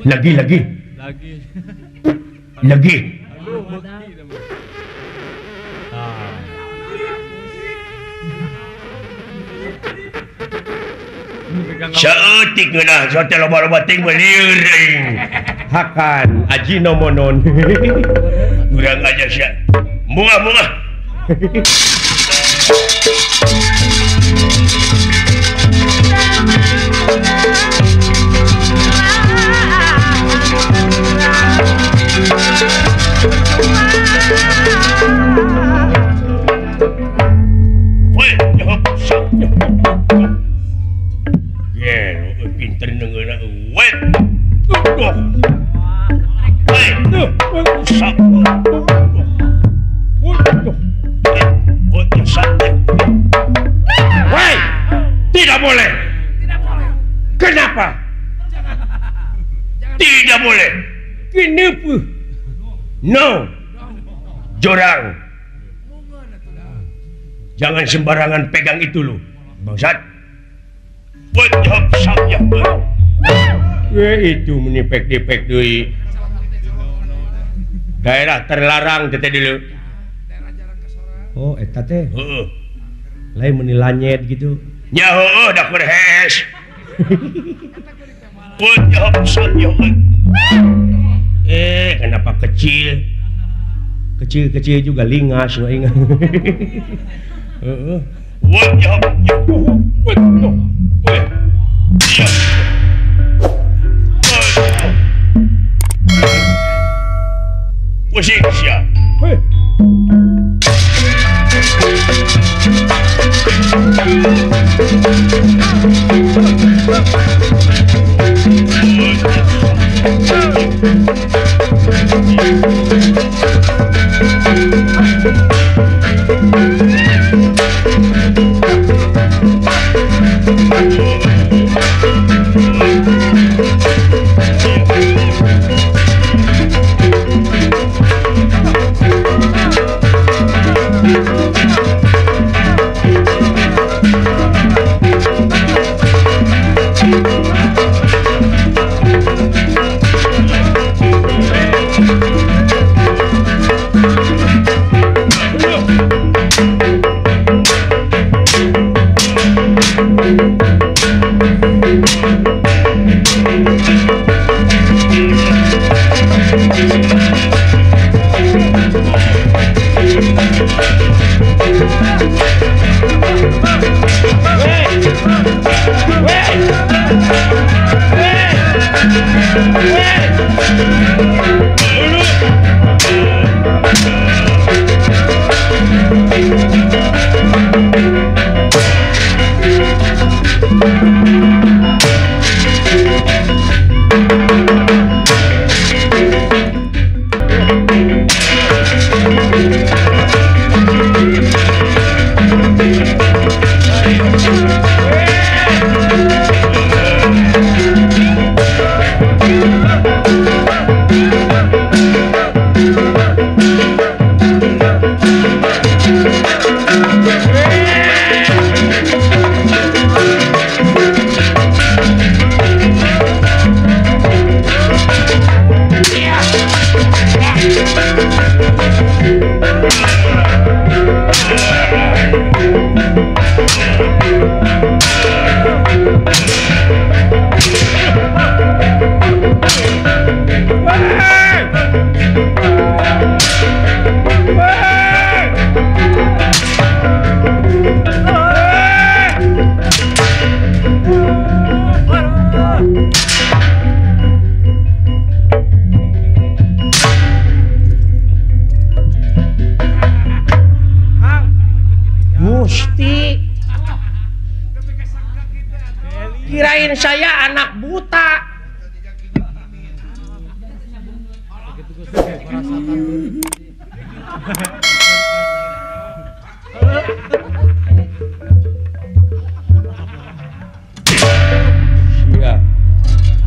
Speaker 2: Lagi, lagi. Lagi. Lagi. Saeutik ngeunah, sote loba-loba ting belieur euy. Hakan ajinomonon. Urang aja sia. Bunga-bunga. Pinter ngeunah wet. Woi, tidak boleh.
Speaker 3: Tidak boleh.
Speaker 2: Kenapa?
Speaker 3: Jangan. Jangan.
Speaker 2: Tidak boleh. Kenapa? No. Jorang. Jangan sembarangan pegang itu lu. Bangsat. Itu menipek-dipek deui. Daerah terlarang teh dulu. Oh, eta teh. Heeh. Lain meuni lanyet gitu. Nya heueuh da keur hees. Kenapa kecil? Kecil-kecil juga lingas nu ingat. Heeh. Pusing sia. Hei. Gusti, kirain saya anak buta. Sia.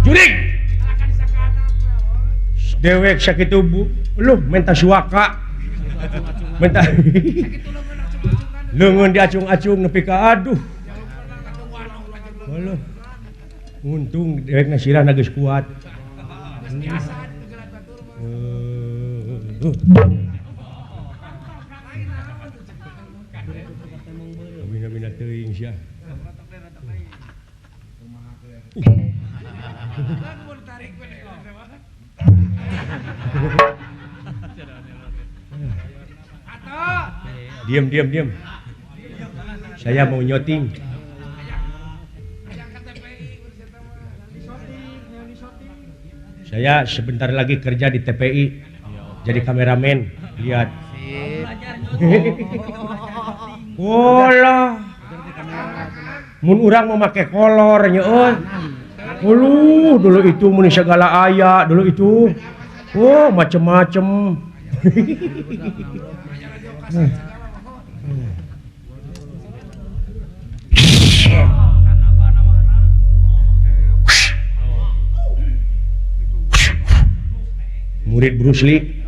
Speaker 2: Jurig. Dewek sakitu bu, lu minta suaka. Minta leungeun diacung-acung nepi ka aduh. Aduh. Untung dewekna sirahna geus kuat. Bina-bina teuing sia. Diam, diam, diam. Saya mau nyoting. Saya sebentar lagi kerja di TPI. Jadi kameramen. Lihat. Walah. Mun urang mau make kolor nya euy. Uluh, dulu itu mun segala aya, dulu itu. Oh, macem-macem. Murid Bruce Lee.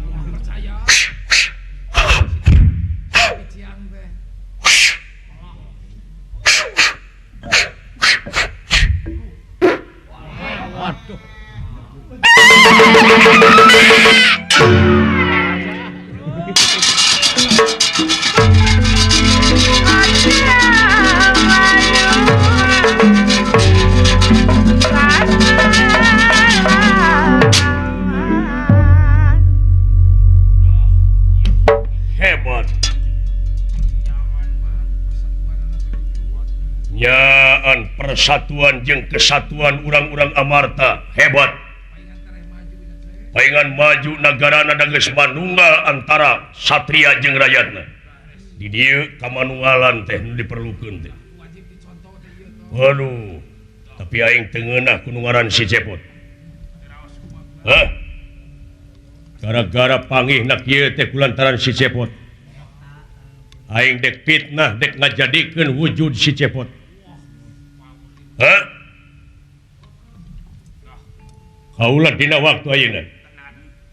Speaker 7: Nyaan persatuan jeung kesatuan urang-urang Amarta hebat. Paingan maju nagarana da geus manunggal antara satria jeung rakyatna. Di dieu kamanunggalan teh nu diperlukeun teh. Waduh, tapi aing teu ngeunah ku nu ngaran si Cepot. Hah? Gara-gara panggihna kieu teh kulantaran si Cepot. Aing dek fitnah dek ngajadikeun wujud si Cepot. Hah? Kaula dina waktu ayeuna.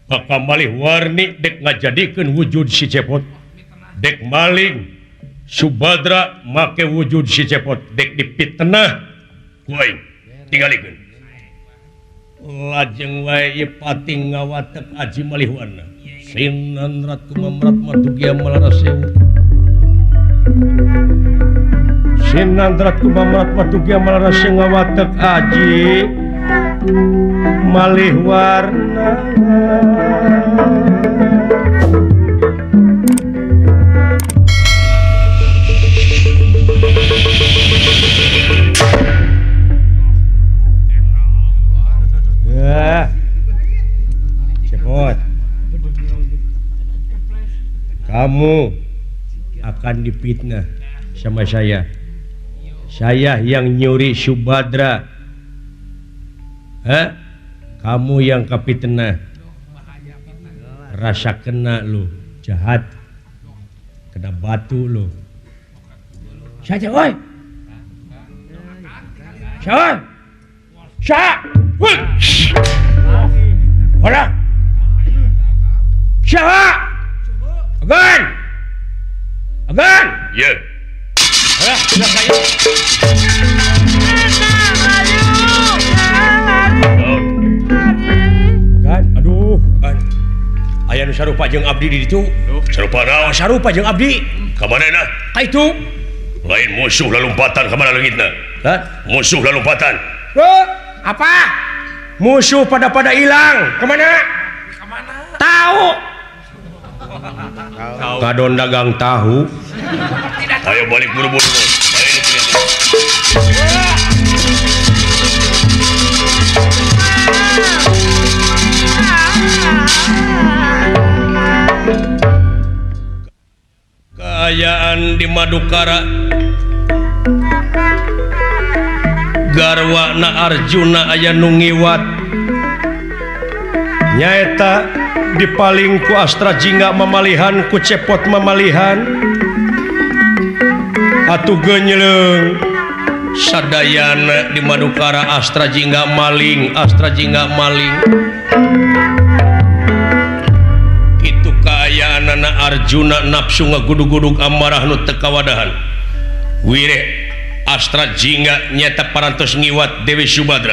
Speaker 7: Bakal malih warni dek ngajadikeun wujud si Cepot. Dek maling Subadra make wujud si Cepot dek dipitnah ku aing. Tingalikeun. Lajeng wae ieu pating ngawatek aji malih warna. Sinanrat kumamrat madugia malaraseu.
Speaker 2: Sinandrat kumamrat madugia malaraseu ngawatek aji malih warna. Ya. Cepot. Kamu akan dipitnah sama saya. Saya yang nyuri Subadra. Hah? Kamu yang kepitnah. Rasa kena lu, jahat. Kena batu lu. Saja, oi. Sa. Sa. Woi. Hola. Sa. Agan. Agan.
Speaker 7: Ye.
Speaker 2: Hola, sudah kayu. Agan, aduh, agan. Aya nu sarupa jeung abdi di ditu.
Speaker 7: Sarupa naon?
Speaker 2: Sarupa jeung abdi.
Speaker 7: Ka manehna?
Speaker 2: Ka itu.
Speaker 7: Lain musuh lalumpatan ka mana leungitna?
Speaker 2: Hah?
Speaker 7: Musuh lalumpatan.
Speaker 2: Apa? Musuh pada hilang. Kemana?
Speaker 3: Kemana?
Speaker 2: Tahu. Kadon dagang tahu.
Speaker 7: Ayo balik buru-buru. Kaayaan di Madukara. Garwana Arjuna aya nu ngiwat.
Speaker 2: Nyaeta dipaling ku Astra Jingga mamalihan ku cepot mamalihan atuh genyeleung sadayana di Madukara Astra Jingga maling Astra Jingga maling kitu kaayaanana Arjuna nafsu ngagudug-gudug amarah nu teu kawadahan wire Astra Jingga nyata parantos ngiwat Dewi Subadra.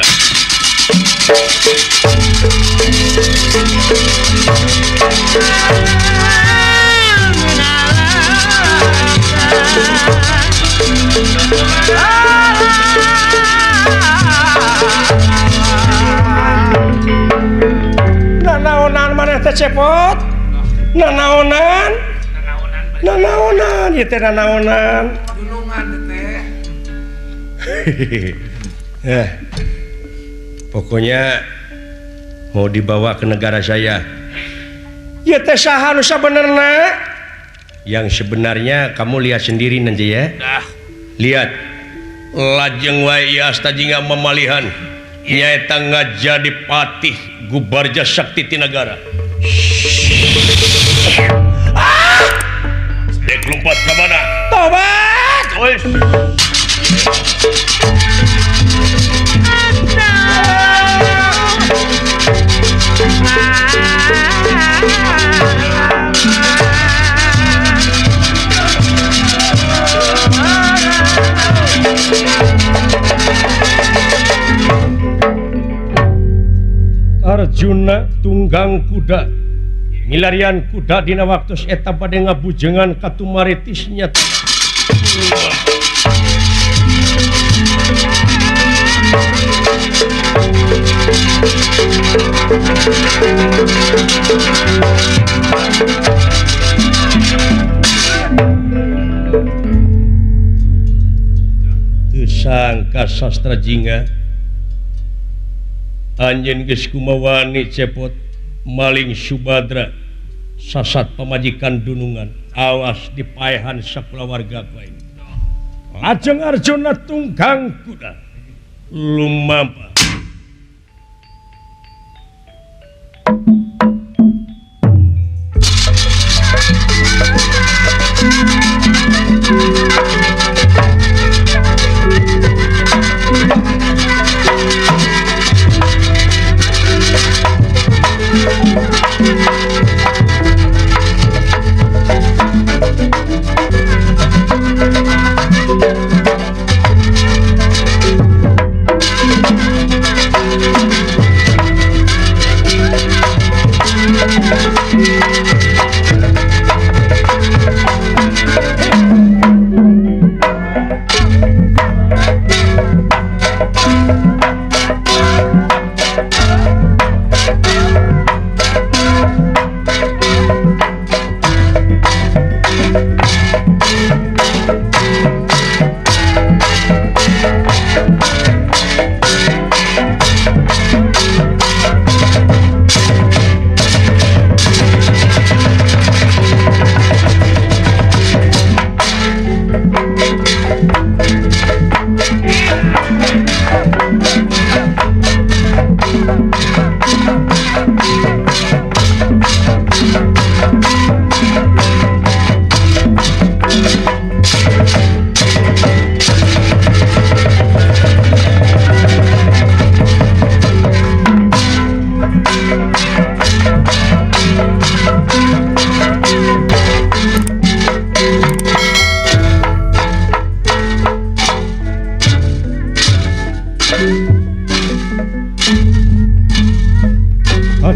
Speaker 2: Nanaonan maneh teh cepot? Nanaonan? Nanaonan ieu teh nanaonan.
Speaker 3: Gunungan teh.
Speaker 2: Pokoknya mau dibawa ke negara saya. Ya teh saha nu sabenerna? Yang sebenarnya kamu lihat sendiri nanti ya.
Speaker 7: Dah.
Speaker 2: Lihat. Lajeng wae ieu Asta Jingga mamalihan. Nyaeta ngajadi patih Gubarja Sakti Tinagara. Ah! Dek lompat ka mana?
Speaker 5: Tobat!
Speaker 7: Oi.
Speaker 2: Arjuna tunggang kuda ngilarian kuda dina waktu eta bade ngabujengan katumaritisnya. Teu sangka Sastra Jingga anjeun geus kumawani cepot maling Subadra sasat pamajikan dunungan awas dipaehan sakulawarga ku aing. Lajeng Arjuna tunggang kuda lumampah.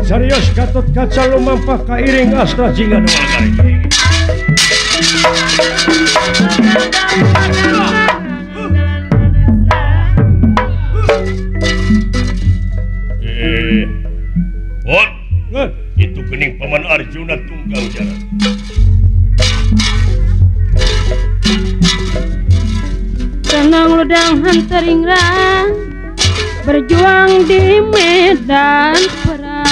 Speaker 2: Carios Gatot Kaca lumampah kairing Astra Jingga doang kali.
Speaker 7: Hon, itu gening paman Arjuna tunggang jalan.
Speaker 6: Tenang ludang hanteringrang berjuang di medan perang.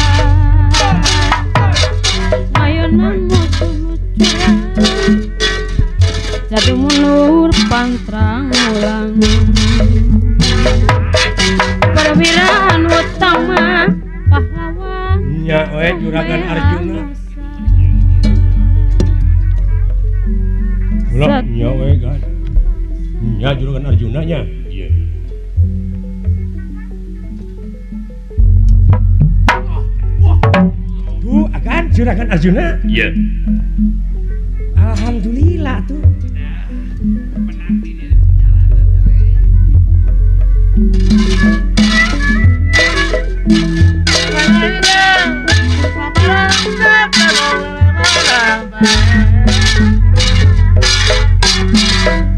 Speaker 6: Ayonan musuh curang jatuh mundur pantrang ulang. Perwiraan utama pahlawan.
Speaker 2: Nya we Juragan Arjuna. Ulah nya we gan. Nya Juragan Arjuna nya.
Speaker 7: Iya.
Speaker 2: Bu, agan Juragan Arjuna?
Speaker 7: Iya.
Speaker 2: Alhamdulillah tuh.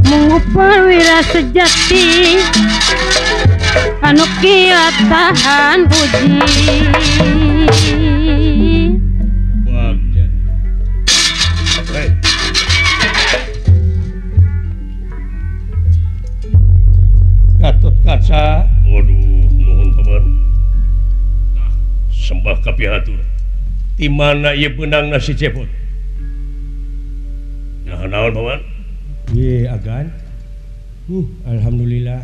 Speaker 6: Mengupawira sejati anu kiat tahan uji.
Speaker 7: Bagja. Hei.
Speaker 1: Gatot Kaca.
Speaker 7: Waduh, nuhun paman. Sembah kapihatur.
Speaker 1: Di mana ieu beunang nasi cepot?
Speaker 7: Nah, naon paman?
Speaker 2: Ye agan. Alhamdulillah.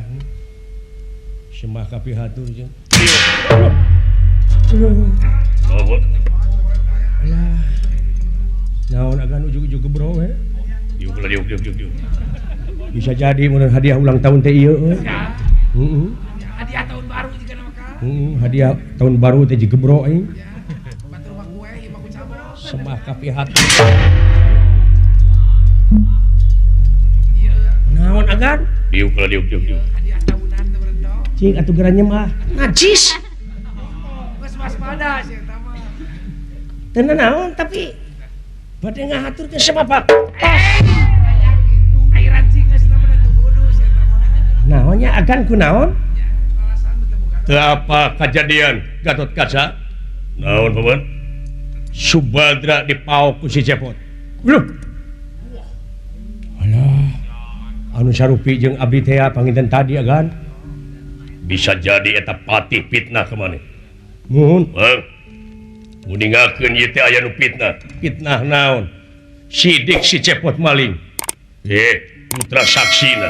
Speaker 2: Sembah kapihatur jeung.
Speaker 7: Nuhun.
Speaker 2: Alah. Naon agan ujug-ujug gebro we.
Speaker 7: Diuk lah diuk diuk diuk.
Speaker 2: Bisa jadi mun hadiah ulang tahun teh ieu euy. Heeh.
Speaker 3: Hadiah tahun baru juga nama ka.
Speaker 2: Heeh, hadiah tahun baru teh jigebro euy.
Speaker 3: Batur mah kue ieu mah ku cabok.
Speaker 1: Sembah kapihatur.
Speaker 2: Naon agan?
Speaker 7: Diuk lah diuk diuk diuk.
Speaker 3: Hadiah tahunan teh berento.
Speaker 2: Cing atuh geura nyemah. Najis.
Speaker 3: Geus waspada sih eta mah.
Speaker 2: Teu naon tapi bade ngahaturkeun sabab.
Speaker 3: Ai rancing geus teh mah teu bodoh sih eta mah.
Speaker 2: Naonnya agan kunaon?
Speaker 7: Teu apa kajadian Gatot Kaca? Naon paman?
Speaker 1: Subadra dipaok ku si Cepot.
Speaker 2: Loh. Alah. Anu sarupi jeung abdi teh panginten tadi agan.
Speaker 7: Bisa jadi eta patih fitnah ka maneh.
Speaker 2: Nuhun.
Speaker 7: Bang. Nguningakeun ieu teh aya nu fitnah.
Speaker 1: Fitnah naon? Sidik si Cepot maling.
Speaker 7: Putra saksina.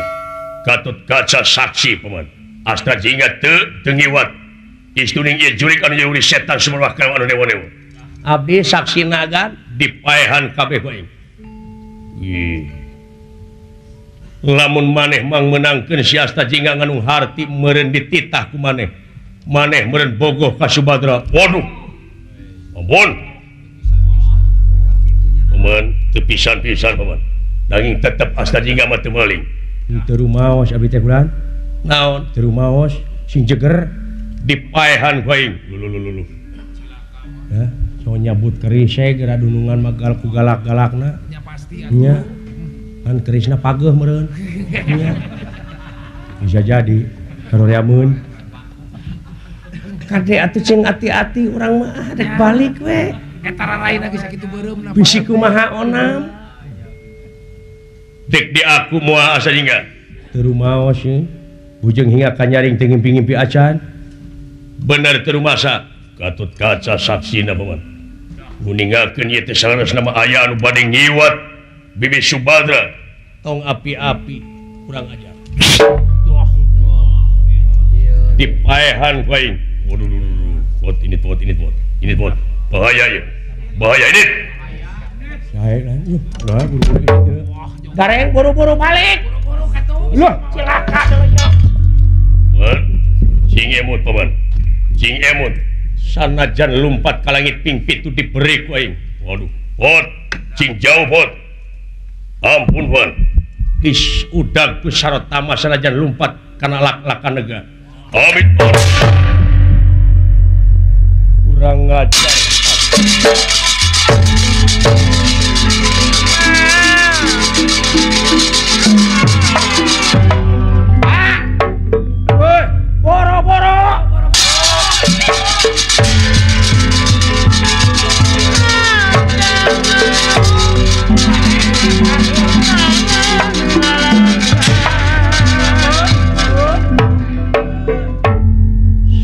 Speaker 7: Gatot Kaca saksi paman. Astra jingga teu teu ngiwat. Istuning ieu jurik anu nyeuri setan sumewah ka anu dewa-dewa.
Speaker 1: Abdi saksina agan
Speaker 7: dipaehan kabeh ku aing. Ih. Lamun maneh mang menangkeun si Asta Jingga nganu harti meureun dititah ku maneh. Maneh meureun bogoh ka Subadra. Waduh. Ampun. Paman teu pisan-pisan paman. Nanging tetep Asta Jingga mah teu maling.
Speaker 2: Teu rumaos abdi teh kulan.
Speaker 1: Naon?
Speaker 2: Teu rumaos sing jeger
Speaker 7: dipaehan ku aing. Lulu.
Speaker 2: Hah? So nyabut keris geura dunungan mah galak ku galak-galakna.
Speaker 3: Nya pasti
Speaker 2: atuh. Nya. Kan kerisna pageuh meureun. Nya. Bisa jadi karoreameun. Kade atuh cing ati-ati urang mah rek balik we.
Speaker 3: Eta raraina geus sakitu beureumna.
Speaker 2: Bisi kumaha onam.
Speaker 7: Dek di aku moal Asa Jingga.
Speaker 2: Teu rumaos ye. Bujeng hingga ka nyaring teu ngimpi-ngimpi acan.
Speaker 7: Bener teu rumasa. Gatot Kaca saksina paman. Nguningakeun ieu teh saleresna mah aya anu bade ngiwat Bibi Subadra.
Speaker 1: Tong api-api kurang ajar.
Speaker 7: Dipaehan ku aing. Waduh, pot ini pot ini pot. Ini pot. Bahaya ieu. Bahaya ini.
Speaker 2: Sae lah. Lah buru-buru itu.
Speaker 5: Gareng buru-buru balik.
Speaker 3: Buru-buru katuh.
Speaker 5: Loh, cilaka deui.
Speaker 7: Paman, sing emut paman. Sing emut.
Speaker 1: Sanajan lumpat ka langit ping pitu diberi ku aing.
Speaker 7: Waduh, pot sing jauh pot. Ampun paman.
Speaker 1: Geus udag ku sarotama sanajan lumpat kana lak-lakan nega.
Speaker 7: Amin.
Speaker 1: Kurang ajar.
Speaker 5: Woi, boro-boro.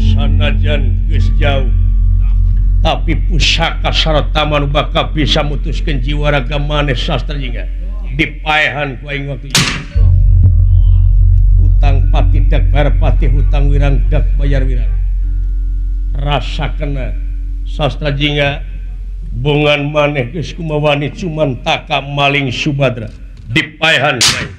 Speaker 1: Sanajan geus jauh tapi pusaka sarotama nu bakal bisa mutuskeun jiwa raga maneh Sastra Jingga dipaehan ku aing waktu ieu. Hutang pati dak bayar pati, hutang wirang dak bayar wirang. Rasa kena Sastra Jingga bongan maneh geus kumawani cuman taka maling Subadra dipaehan bae.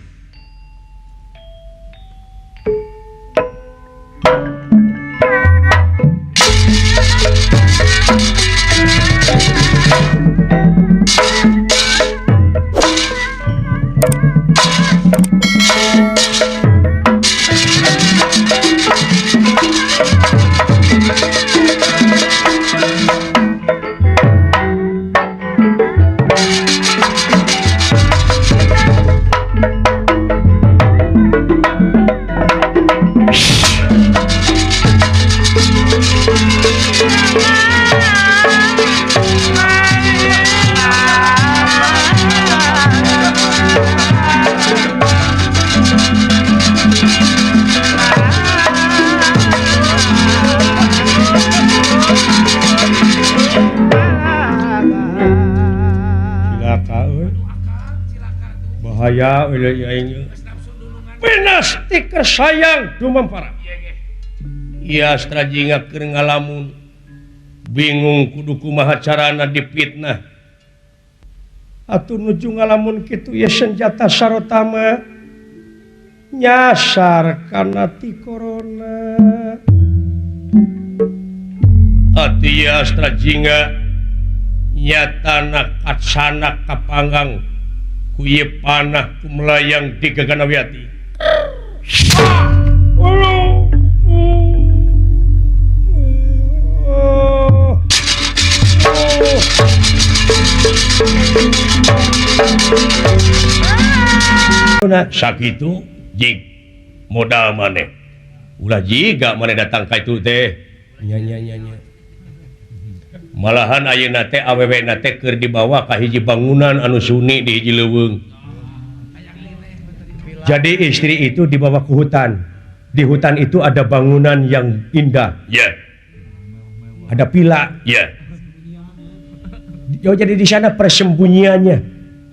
Speaker 1: Bahaya pinasti sayang dumampara. Iya Astra Jingga keur ngalamun bingung kudu kumaha carana dipitnah. Atuh nuju ngalamun kitu ye senjata sarotama nyasar kana ti corona. Atuh ieu Astra Jingga nyatana kacanak kapanggang kuye panah ku melayang di Gaganawiati. Sakitu jig modal maneh. Ulah jiga maneh datang ka itu teh. Nya nya nya nya. Malahan ayeuna teh awewe na teh keur dibawa ka hiji bangunan anu suni di hiji leuweung.
Speaker 2: Jadi istri itu dibawa ke hutan. Di hutan itu ada bangunan yang indah.
Speaker 7: Ya. Yeah.
Speaker 2: Ada pila.
Speaker 7: Ya.
Speaker 2: Yeah. Oh, jadi di sana persembunyiannya.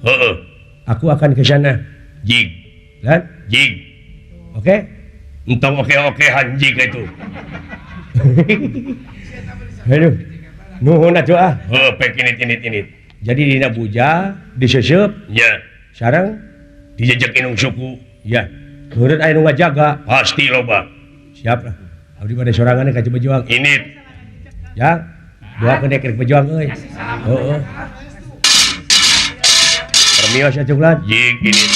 Speaker 7: Heeh.
Speaker 2: Aku akan ke sana.
Speaker 7: Jig.
Speaker 2: Kan?
Speaker 7: Jig.
Speaker 2: Oke? Okay?
Speaker 7: Entong oke-okehan jig itu.
Speaker 2: Aduh. Nuhun atuh ah.
Speaker 7: Heuh, pek init.
Speaker 2: Jadi dina buja diseseup.
Speaker 7: Ya.
Speaker 2: Sareng
Speaker 7: dijejek inung suku.
Speaker 2: Ya. Nurut aya nu ngajaga.
Speaker 7: Pasti loba.
Speaker 2: Siap lah. Abdi bade sorangan ka Cipejuang.
Speaker 7: Init.
Speaker 2: Ya. Doakeun dek Pejuang euy. Heeh. Permios atuh lan.
Speaker 7: Jig init.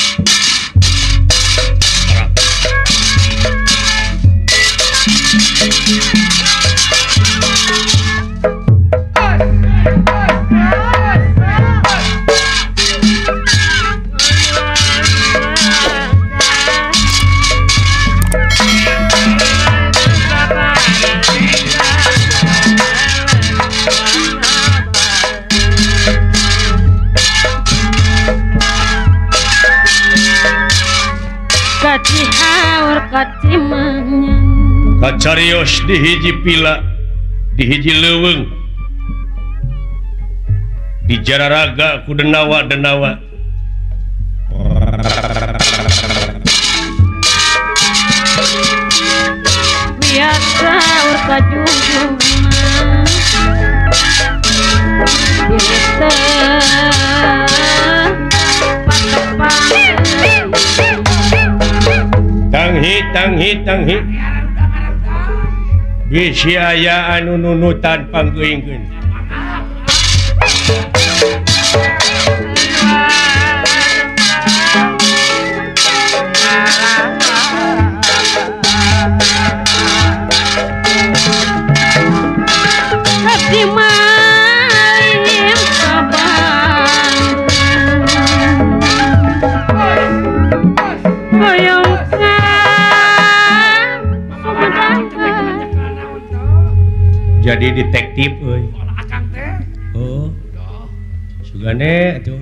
Speaker 7: Kacarios di hiji pila, di hiji leuweung, di jararaga ku denawa-denawa.
Speaker 6: Biasa kajujungan kita
Speaker 1: Tanghi tanghi tanghi. Bisi aya anu nunutan panggeuingkeun.
Speaker 6: Abdi malim sabang hoyong
Speaker 1: jadi detektif euy.
Speaker 3: Akang teh.
Speaker 1: Oh. Sugane atuh.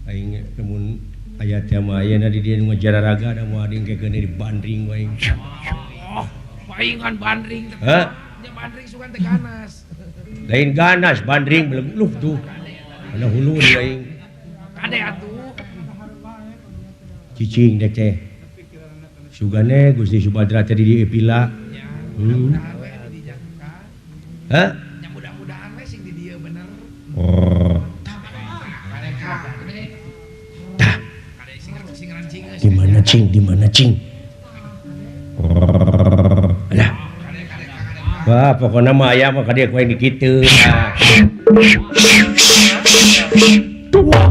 Speaker 1: Aing lamun aya teh mah ayeuna di dieu nu ngajararaga da moal dingkekeun di bandring wae.
Speaker 3: Oh, paingan bandring teh.
Speaker 1: Hah?
Speaker 3: Nya bandring sugan teh ganas.
Speaker 1: Lain ganas bandring belum tuh. Kana hulu di aing.
Speaker 3: Kade atuh.
Speaker 1: Cicing dek teh.
Speaker 2: Sugane Gusti Subadra teh di dieu pila. Hah?
Speaker 3: Nya mudah-mudahan we sing di dieu bener.
Speaker 2: Oh. Tah. Di mana cing? Di mana cing? Alah. Wah, pokoknya mah aya mah ka dieu ku aing dikitu. Tua.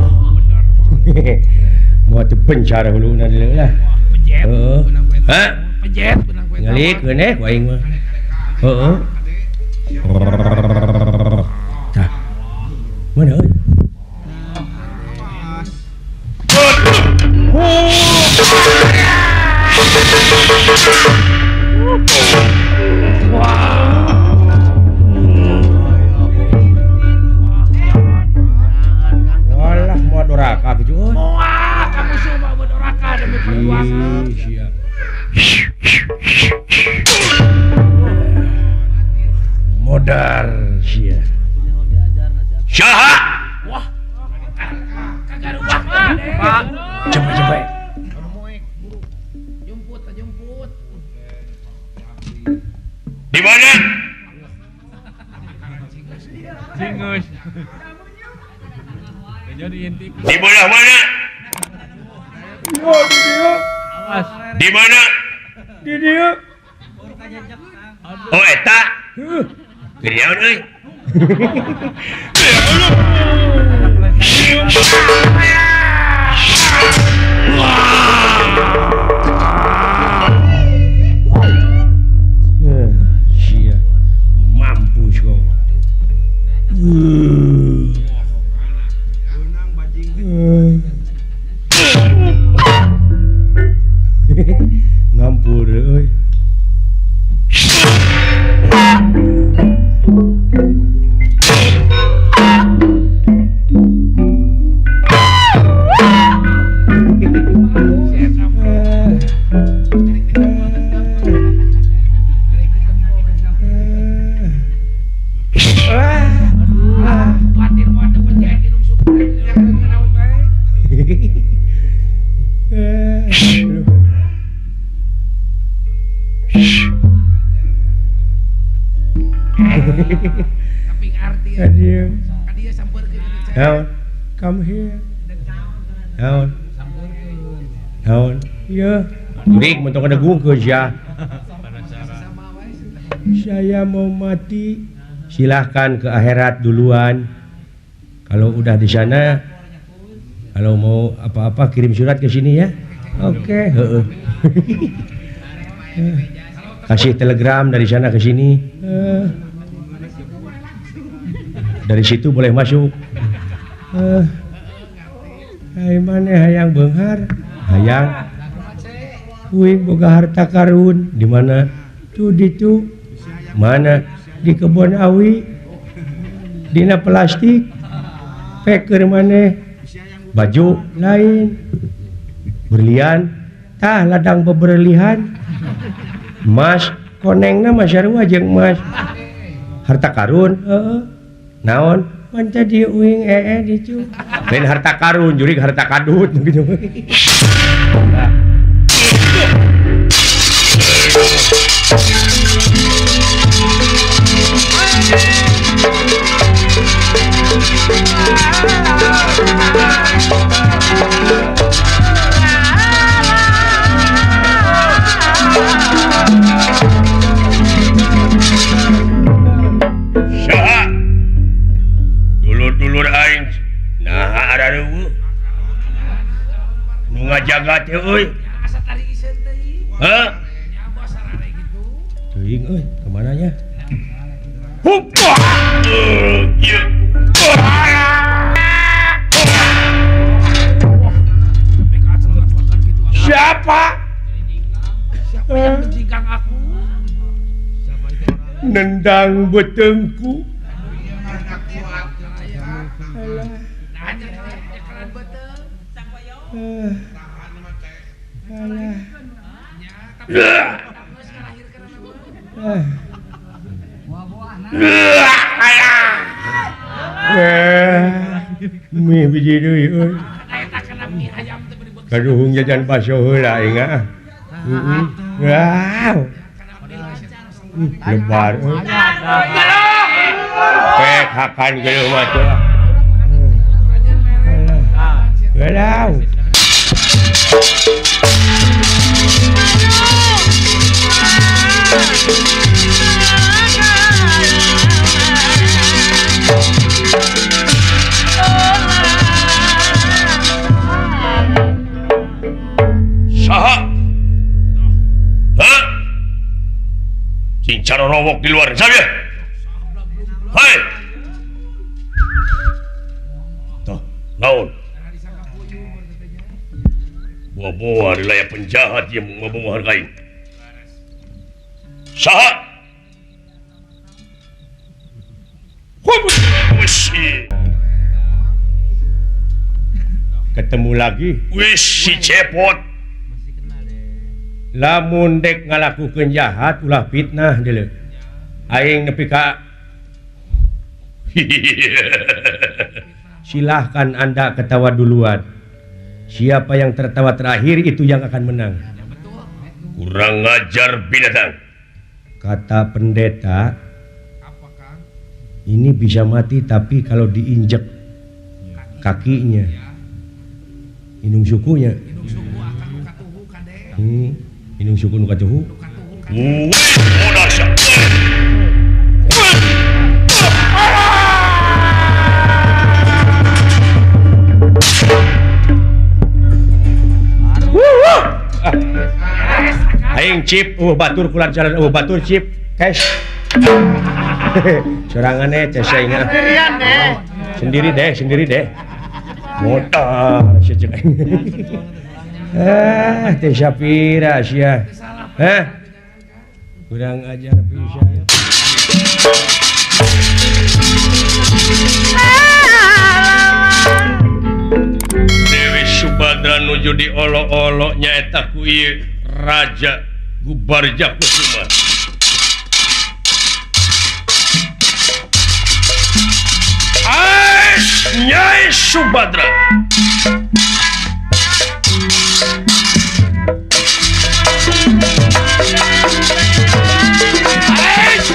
Speaker 2: Moal teu pencar huluna deui lah. Heeh. Hah?
Speaker 3: Pejet benang kue.
Speaker 2: Ngalikeun eh ku aing mah. Heeh. Tah. Mana euy? Walah moal doraka kitu euy.
Speaker 3: Moal kamu semua moal doraka demi perjuangan.
Speaker 2: Siap. Modar sia.
Speaker 7: Saha?
Speaker 3: Wah. Kagak rubah mah.
Speaker 2: Coba-coba.
Speaker 3: Jemput, jemput.
Speaker 7: Di mana?
Speaker 8: Cingus.
Speaker 7: Di belah mana?
Speaker 1: Oh, di dieu.
Speaker 8: Awas.
Speaker 7: Di mana?
Speaker 1: Di dieu.
Speaker 7: Oh, eta.
Speaker 1: Heuh.
Speaker 7: Geureun euy.
Speaker 2: Sia. Mampus kau. Ngampur euy. Naon? Come here. Naon? Naon? Iya. Jurik mentok ada gungkeun sia. Saya mau mati. Silahkan ke akhirat duluan. Kalau udah di sana, kalau mau apa-apa kirim surat ke sini ya. Oke, heeh. Kasih telegram dari sana ke sini. Dari situ boleh masuk. Hai maneh hayang beunghar, hayang kuing boga harta karun di mana? Tuh ditu. Mana? Di kebon awi. Dina plastik. Peker maneh. Baju lain. Berlian, tah ladang beberlian. Emas, konengna mah sarua jeung emas. Harta karun, heeh. Naon? Pan tadi uing ee dicu. Lain harta karun, jurig harta kadut gitu.
Speaker 7: Saha? Dulur-dulur aing naha arareuweuh. Nu ngajaga teh euy.
Speaker 3: Asa tari iseun teuing.
Speaker 7: Hah?
Speaker 3: Nya bos sarare kitu.
Speaker 2: Teuing euy, ka mana nya?
Speaker 7: Hup.
Speaker 1: Siapa?
Speaker 3: Siapa yang menjingkang aku?
Speaker 2: Nendang betengku. Mie biji deui euy. Kaduhung jajan baso heula aing ah. Wow. Lebar. Pek hakan geuleuh mah teh. Gelau.
Speaker 7: Saha? Hah? Cincara rowok di luar sana. Hai. Tuh, naon? Buah-buah wilayah penjahat yang menghargai. Saha?
Speaker 2: Ketemu lagi.
Speaker 7: Wis si cepot.
Speaker 2: Lamun dek ngalakukeun jahat ulah fitnah deuleu. Aing nepi ka silahkan Anda ketawa duluan. Siapa yang tertawa terakhir itu yang akan menang.
Speaker 7: Kurang ajar binatang.
Speaker 2: Kata pendeta, ini bisa mati tapi kalau diinjek kakinya, indung sukunya. Indung suku nu katuhu. Aing chip, batur kular jalan, batur chip, cash. Sorangan teh aing. Sendiri deh, sendiri deh. Motor sia cek aing. Ah, teh Sapira sia. Hah? Kurang ajar pisan.
Speaker 7: Dewi Subadra nuju diolok-olok nyaeta ku ieu Raja Gubarja Kusuma. Ais Nyai Subadra. Ais.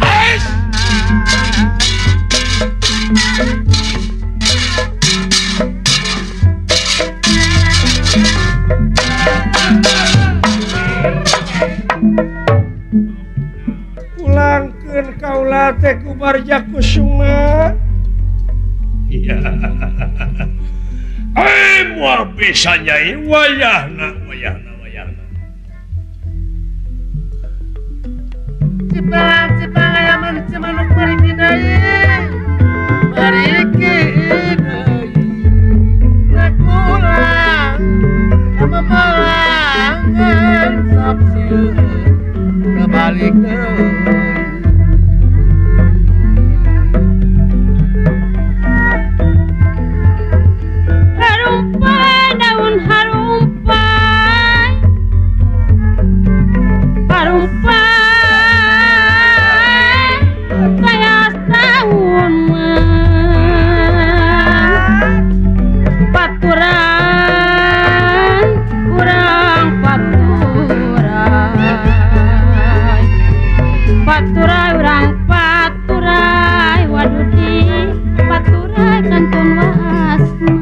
Speaker 7: Ais.
Speaker 2: Pulangkeun kaula teh ku Barja Kusuma.
Speaker 7: Iya. Eh, moal bisa nyai wayahna wayahna wayahna.
Speaker 4: Cipang cipang aya manuk mariki deui. Mariki deui. Nakulang kamalangan sok sieun kebalik deui.
Speaker 6: Harumpai daun harumpai, harumpai saya tahun paturan urang paturai, paturai urang paturai waduh di paturai kantun wasna.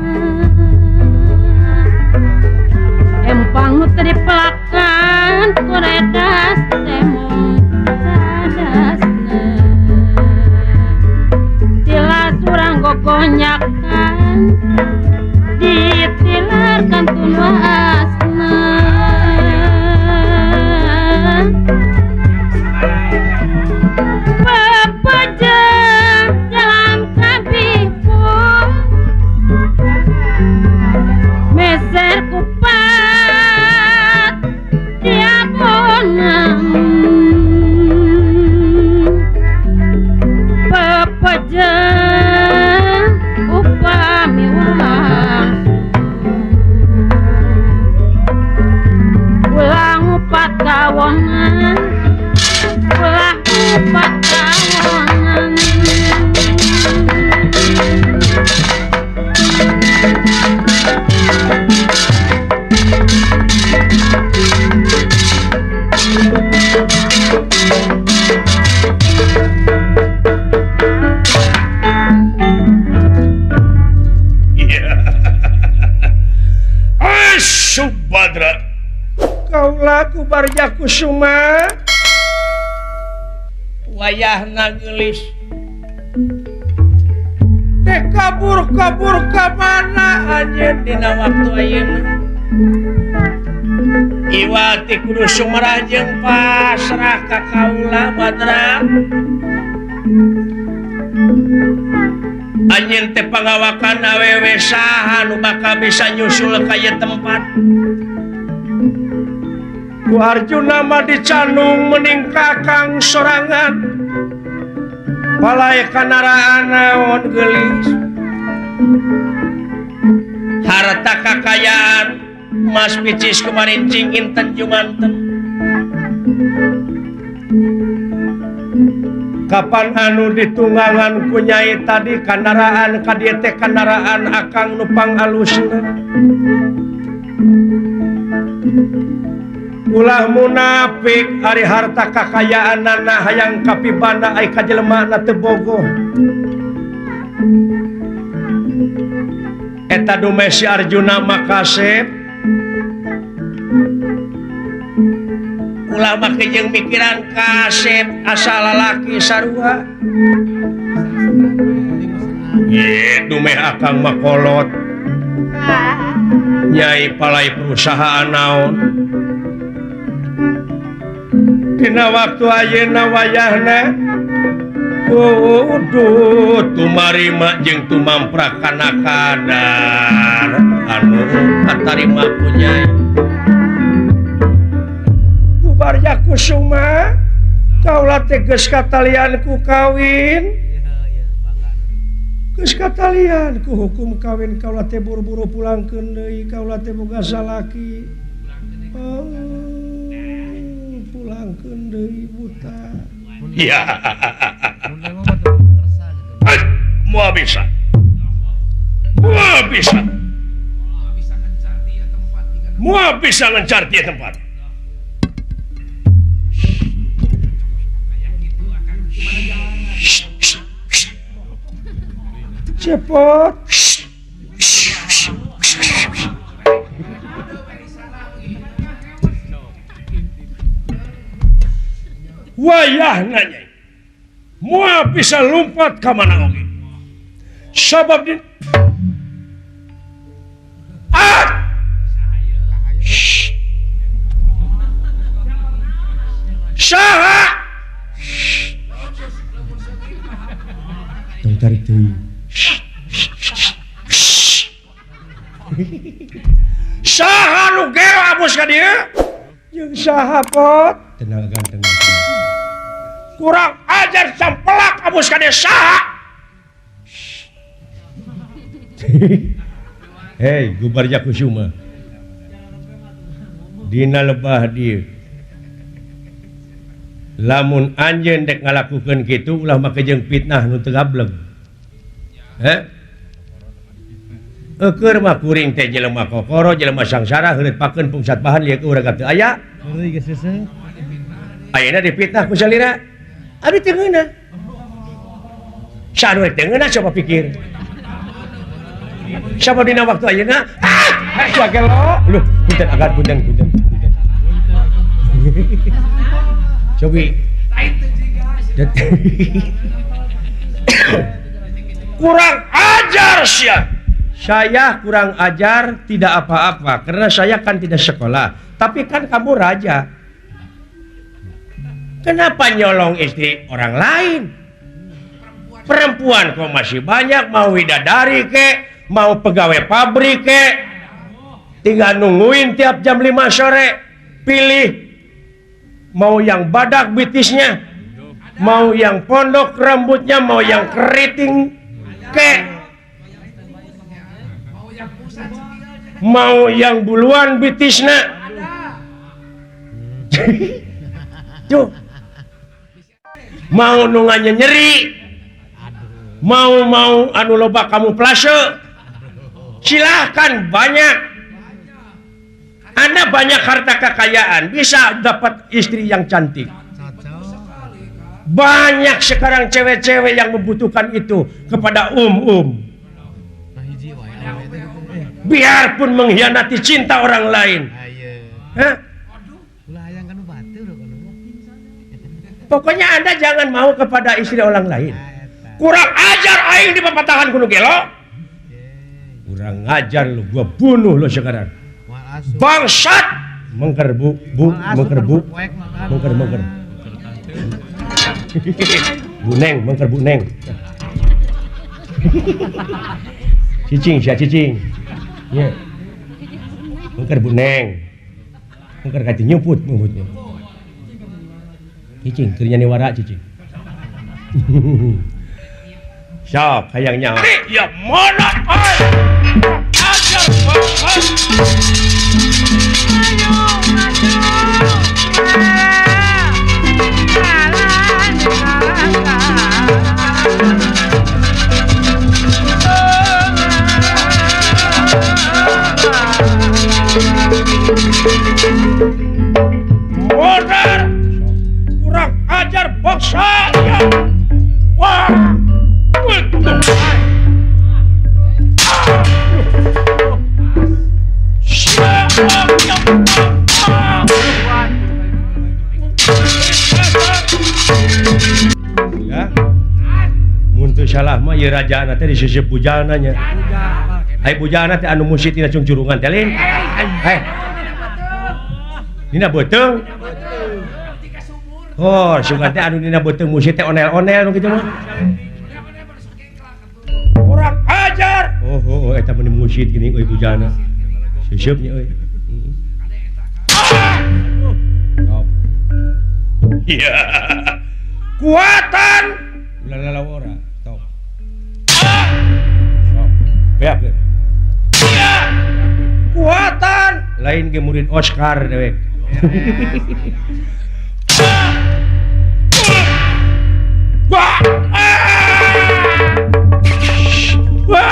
Speaker 6: Empang nu teu dipelakan kuredas temong sadasna. Tilas urang gogonyakan ditilar kantun wasna. Bepejeng jalan kabipung meser kupat diaponan. Bepejeng upami wangsul
Speaker 7: Subadra
Speaker 1: kaula ku Barja Kusuma wayahna geulis teh kabur-kabur ka mana anjeun dina waktu ayeuna Iwati kudu sumarah jeung pasrah ka kaula Badra anjeun teh pangawakan awewe saha nu bakal bisa nyusul ka ieu tempat ku Arjuna mah dicanung mending kakang sorangan palai kanaraan naon geulis harta kakayaan mas picis kemarin cing inten jumanten kapan anu ditunggangan ku nyai tadi kandaraan ka dieu teh kandaraan akang nu pangalusna ulah munafik ari harta kakayaanana hayang kapibana ai ka jelemana teu bogoh eta dume si Arjuna makasep ulah make jeung mikiran kasep asal lalaki sarua ye dumeh akang mah kolot nyai palai perusahaan naon dina waktu ayeuna wayahna kudu tumarima jeung tumamprak kana kadar anu katarima ku nyai ku Barja Kusuma kaula teh geus katalian ku kawin geus katalian ku hukum kawin kaula teh buru-buru pulangkeun deui kaula teh boga salaki oh pulangkeun deui buta.
Speaker 7: Ya. Moal bisa. Moal bisa. Moal bisa ngencar dia tempat.
Speaker 1: Cepot.
Speaker 7: Wayahna nyai moal bisa lompat ka mana oge sabab di ah saha
Speaker 2: tong tarik deui
Speaker 7: saha nu gero abus ka dieu
Speaker 1: jeung saha pot
Speaker 2: tenang tenang
Speaker 7: kurang ajar sampelak abus ka dieu saha.
Speaker 2: Hei Gubarja Kusuma dina lebah dieu lamun anjeun dek ngalakukeun kitu ulah make jeung fitnah nu teu gableg heh eueur mah kuring teh jelema kokoro jelema sangsara heureut pakeun pungsat bahan lieu urang teu aya ayeuna dipitnah ku salira abdi teu ngeunah saha nu teu ngeunah coba pikir sabab dina waktu ayeuna ah gelo leuh punten agan punten punten punten cobi
Speaker 7: kurang ajar sia.
Speaker 2: Saya kurang ajar tidak apa-apa karena saya kan tidak sekolah, tapi kan kamu raja.
Speaker 5: Kenapa nyolong istri orang lain? Perempuan kok masih banyak, mau widadari kek, mau pegawai pabrik kek, tinggal nungguin tiap jam 5 sore, pilih mau yang badak bitisnya, mau yang pondok rambutnya, mau yang keriting kek, mau yang buluan bitisnya. Tuh. Mau nunganya nyeri, mau anu loba kamuflase, silahkan banyak. Anda banyak harta kekayaan, bisa dapat istri yang cantik. Banyak sekarang cewek-cewek yang membutuhkan itu kepada um-um. Biarpun mengkhianati cinta orang lain. Hah? Pokoknya Anda jangan mau kepada istri orang lain. Kurang ajar aing di papatahan kudu gelo. Kurang ajar lu, gua bunuh lu sekarang. Bangsat! Mengker bu, mengker bu. Mengker mengker. Buneng, mengker buneng. Cicing sia cicing. Nya. Mengker buneng. Mengker kati nyumput mumputnya. Cicing keur nyaniwara cicing. Sok hayang nyaho. Ya mana ai. Ajar bangsat. Modar, kurang ajar bangsa. Wah, betul. Ya, mun teu salah mah ieu rajana teh disisip bujana nya. Ai bujana teh anu musit tina cungcurungan teh lain. Heh. Dina beuteung. Oh, sugan teh anu dina beuteung musit teh onel-onel nu kitu mah. Kurang ajar. Oh, oh, eta mah musit geuning euy bujana. Sisip nya euy. Iya. Kuatan ulah lalawora. Top. Sok. Beak. Iya. Kuatan lain ge murid Oscar dewek. Wah. Wah.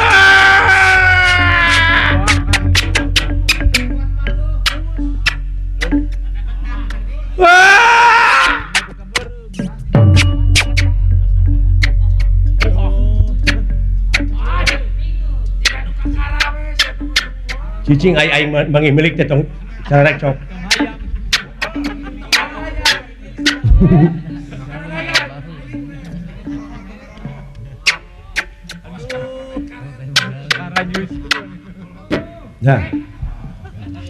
Speaker 5: Wah. Cicing ai aing mangi milik teh tong sararek cok. Nah.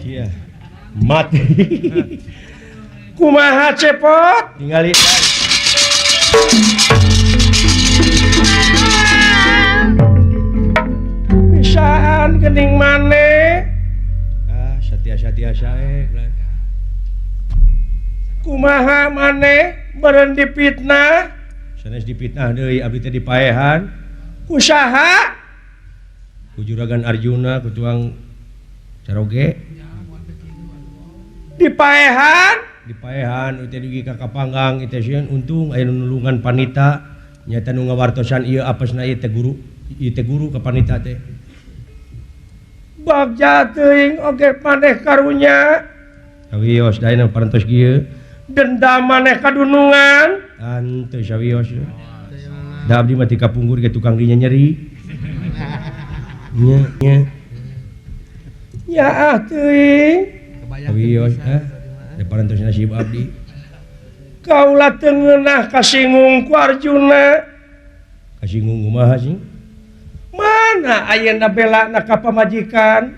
Speaker 5: Iya. Mati. Kumaha cepot? Ningali. Bisaan geuning maneh. Ah, satia-satia sae. Kumaha maneh beureun dipitnah? Sanes dipitnah deui abdi teh dipaehan. Ku saha? Ku Juragan Arjuna, ku tuang caroge. Dipaehan? Dipaehan teh dugi ka kapanggang teh sieun untung aya nu nulungan panita nyata nu ngawartosan ieu apesna ieu teh guru ka panita teh. Bagja teuing oge maneh karunya. Sawios daena parantos kieu. Dendam maneh kadunungan. Henteu sawios. Da abdi mah ti kapungkur ge tukang dinya nyeri. Nya nya. Ya ah teuing. Sawios ah. Da parantos nasib abdi. Kaula teu ngeunah kasingung ku Arjuna. Kasingung kumaha sih? Mana ayeuna belana ka pamajikan?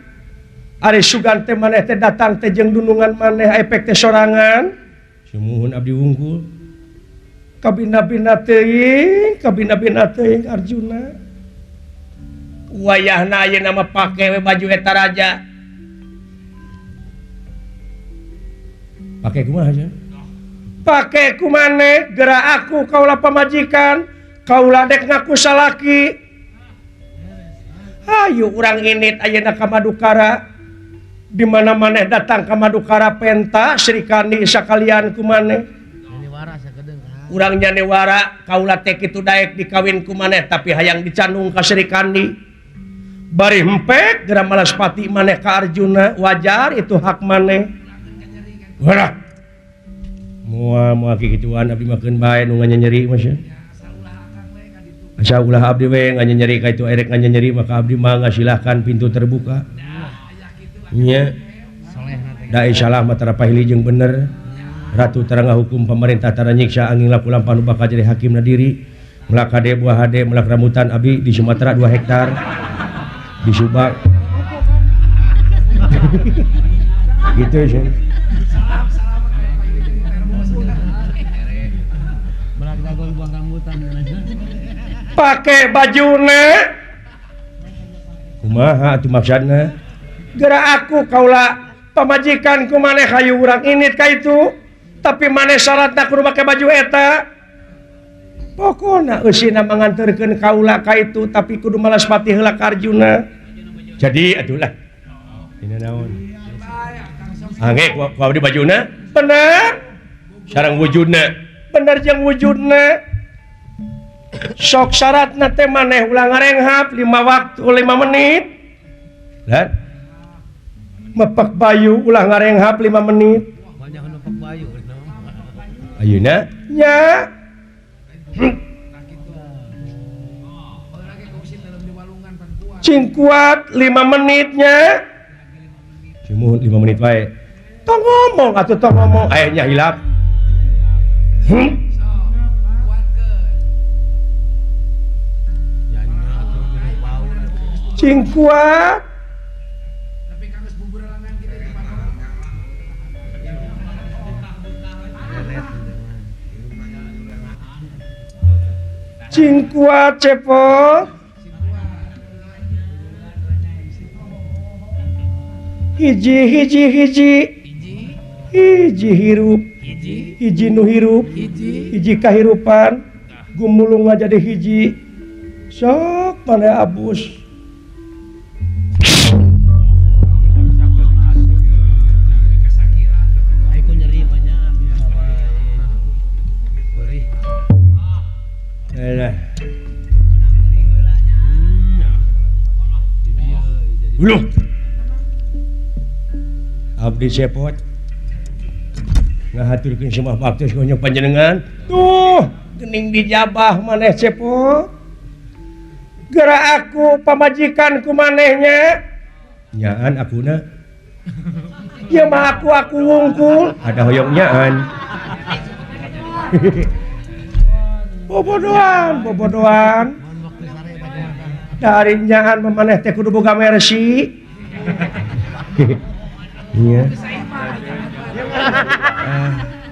Speaker 5: Ari sugan teh maneh teh datang teh jeung dunungan maneh efek teh sorangan. Sumuhun abdi wungkul. Kabina-bina teuing, kabina-bina teuing Arjuna. Wayahna ayeuna mah pake we baju eta raja. Pake kumaha cenah? Pake ku maneh geura aku kaula pamajikan, kaula dek ngaku salaki. Hayu urang init ayeuna ka Madukara. Di mana maneh datang ka Madukara penta Sri Kandi sakalian ku maneh. Urang nyanewara kaula teh kitu daek dikawin ku maneh tapi hayang dicandung ka Sri Kandi. Bari hempek geura malaspati maneh ka Arjuna, wajar itu hak maneh. Wah. Moal moal kikituan abdi mah keun bae nu nganyeri mah sia. Asa ulah abdi we nganyeri ka itu erek nganyeri maka abdi mah ngasilahkan pintu terbuka. Nya. Da salah mah tara pahili jeung bener. Ratu tara ngahukum pemerintah tara nyiksa angin laku lampah nu bakal jadi hakimna diri. Melak hade buah hade melak rambutan abi di Sumatera 2 hektar. Di Subang. Gitu sih. Pakai bajuna kumaha atuh maksudna geura aku kaula pamajikan ku maneh hayu urang init ka itu tapi maneh syaratna kudu make baju eta pokona eusina manganterkeun kaula ka itu tapi kudu malas pati heula ka Arjuna jadi atuh lah dina naon angge ku abdi bajuna bener sareng wujudna bener jeung wujudna sok syaratna teh maneh ulah ngarenghap 5 waktu 5 menit. Lah. Mepak bayu ulah ngarenghap 5 menit.
Speaker 4: Banyak nu bayu.
Speaker 5: Ayeuna nya. Cing kuat 5 menitnya. Cimuhun 5 menit wae. Tong ngomong atuh tong ngomong aya nya hilap. Cing kuat cing kuat cepot hiji hiji hiji hiji hirup hiji nu hirup hiji kahirupan gumulung jadi hiji sok maneh abus. Uluh. Abdi cepot ngahaturkeun semah baktos ka panjenengan. Tuh, geuning dijabah maneh cepot. Geura aku pamajikan ku manehnya. Nyaan akuna. Ieu mah aku wungkul, ada hoyong nyaan. Bobodoan, bobodoan. Dari nyaan memaneh teh kudu boga mercy. Iya.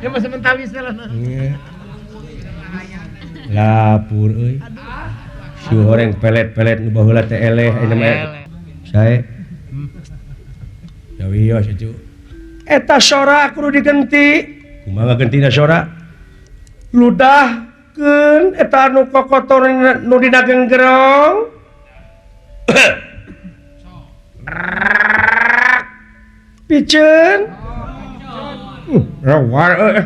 Speaker 4: Ya mah sementawis lah.
Speaker 5: Iya. Lapur euy. Si horeng pelet-pelet nu baheula teh eleh ayeuna mah. Sae. Ya wios atuh. Eta sora kudu digenti. Kumaha gentina sora? Ludahkeun eta nu kokotor nu dina genggerong. Piceun. Rawar euy.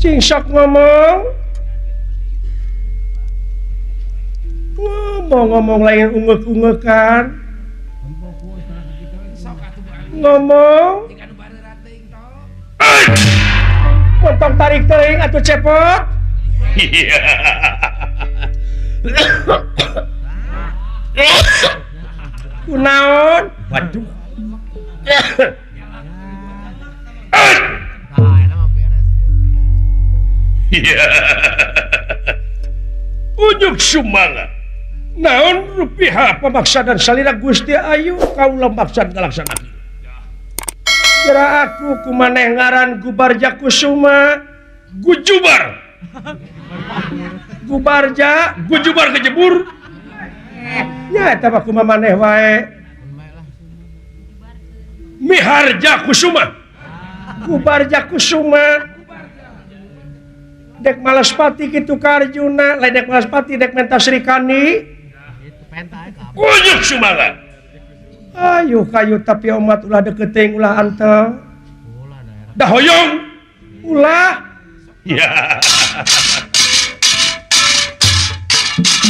Speaker 5: Cing sok ngomong. Ngomong-ngomong lain ungek-ungekan. Ngomong. Potong tarik teuing atuh cepot. Kunaon? Waduh. Unjuk sumanga. Naon rupiah pemaksa dan salira Gusti Ayu kaula maksa ngalaksanakeun. Kira aku kumaneh ngaran Gubarja Kusuma Gujubar. Gubarja Gujubar kejebur. Ya eta mah kumaha maneh wae. Miharja Kusuma. Gubarja Kusuma. Dek Malaspati kitu ka Arjuna, lain dek Malaspati dek menta Sri Kandi. Unjuk sumanga. Ayo kayu tapi omat ulah deketing ulah antel. Dah hoyong ulah.
Speaker 7: Ya.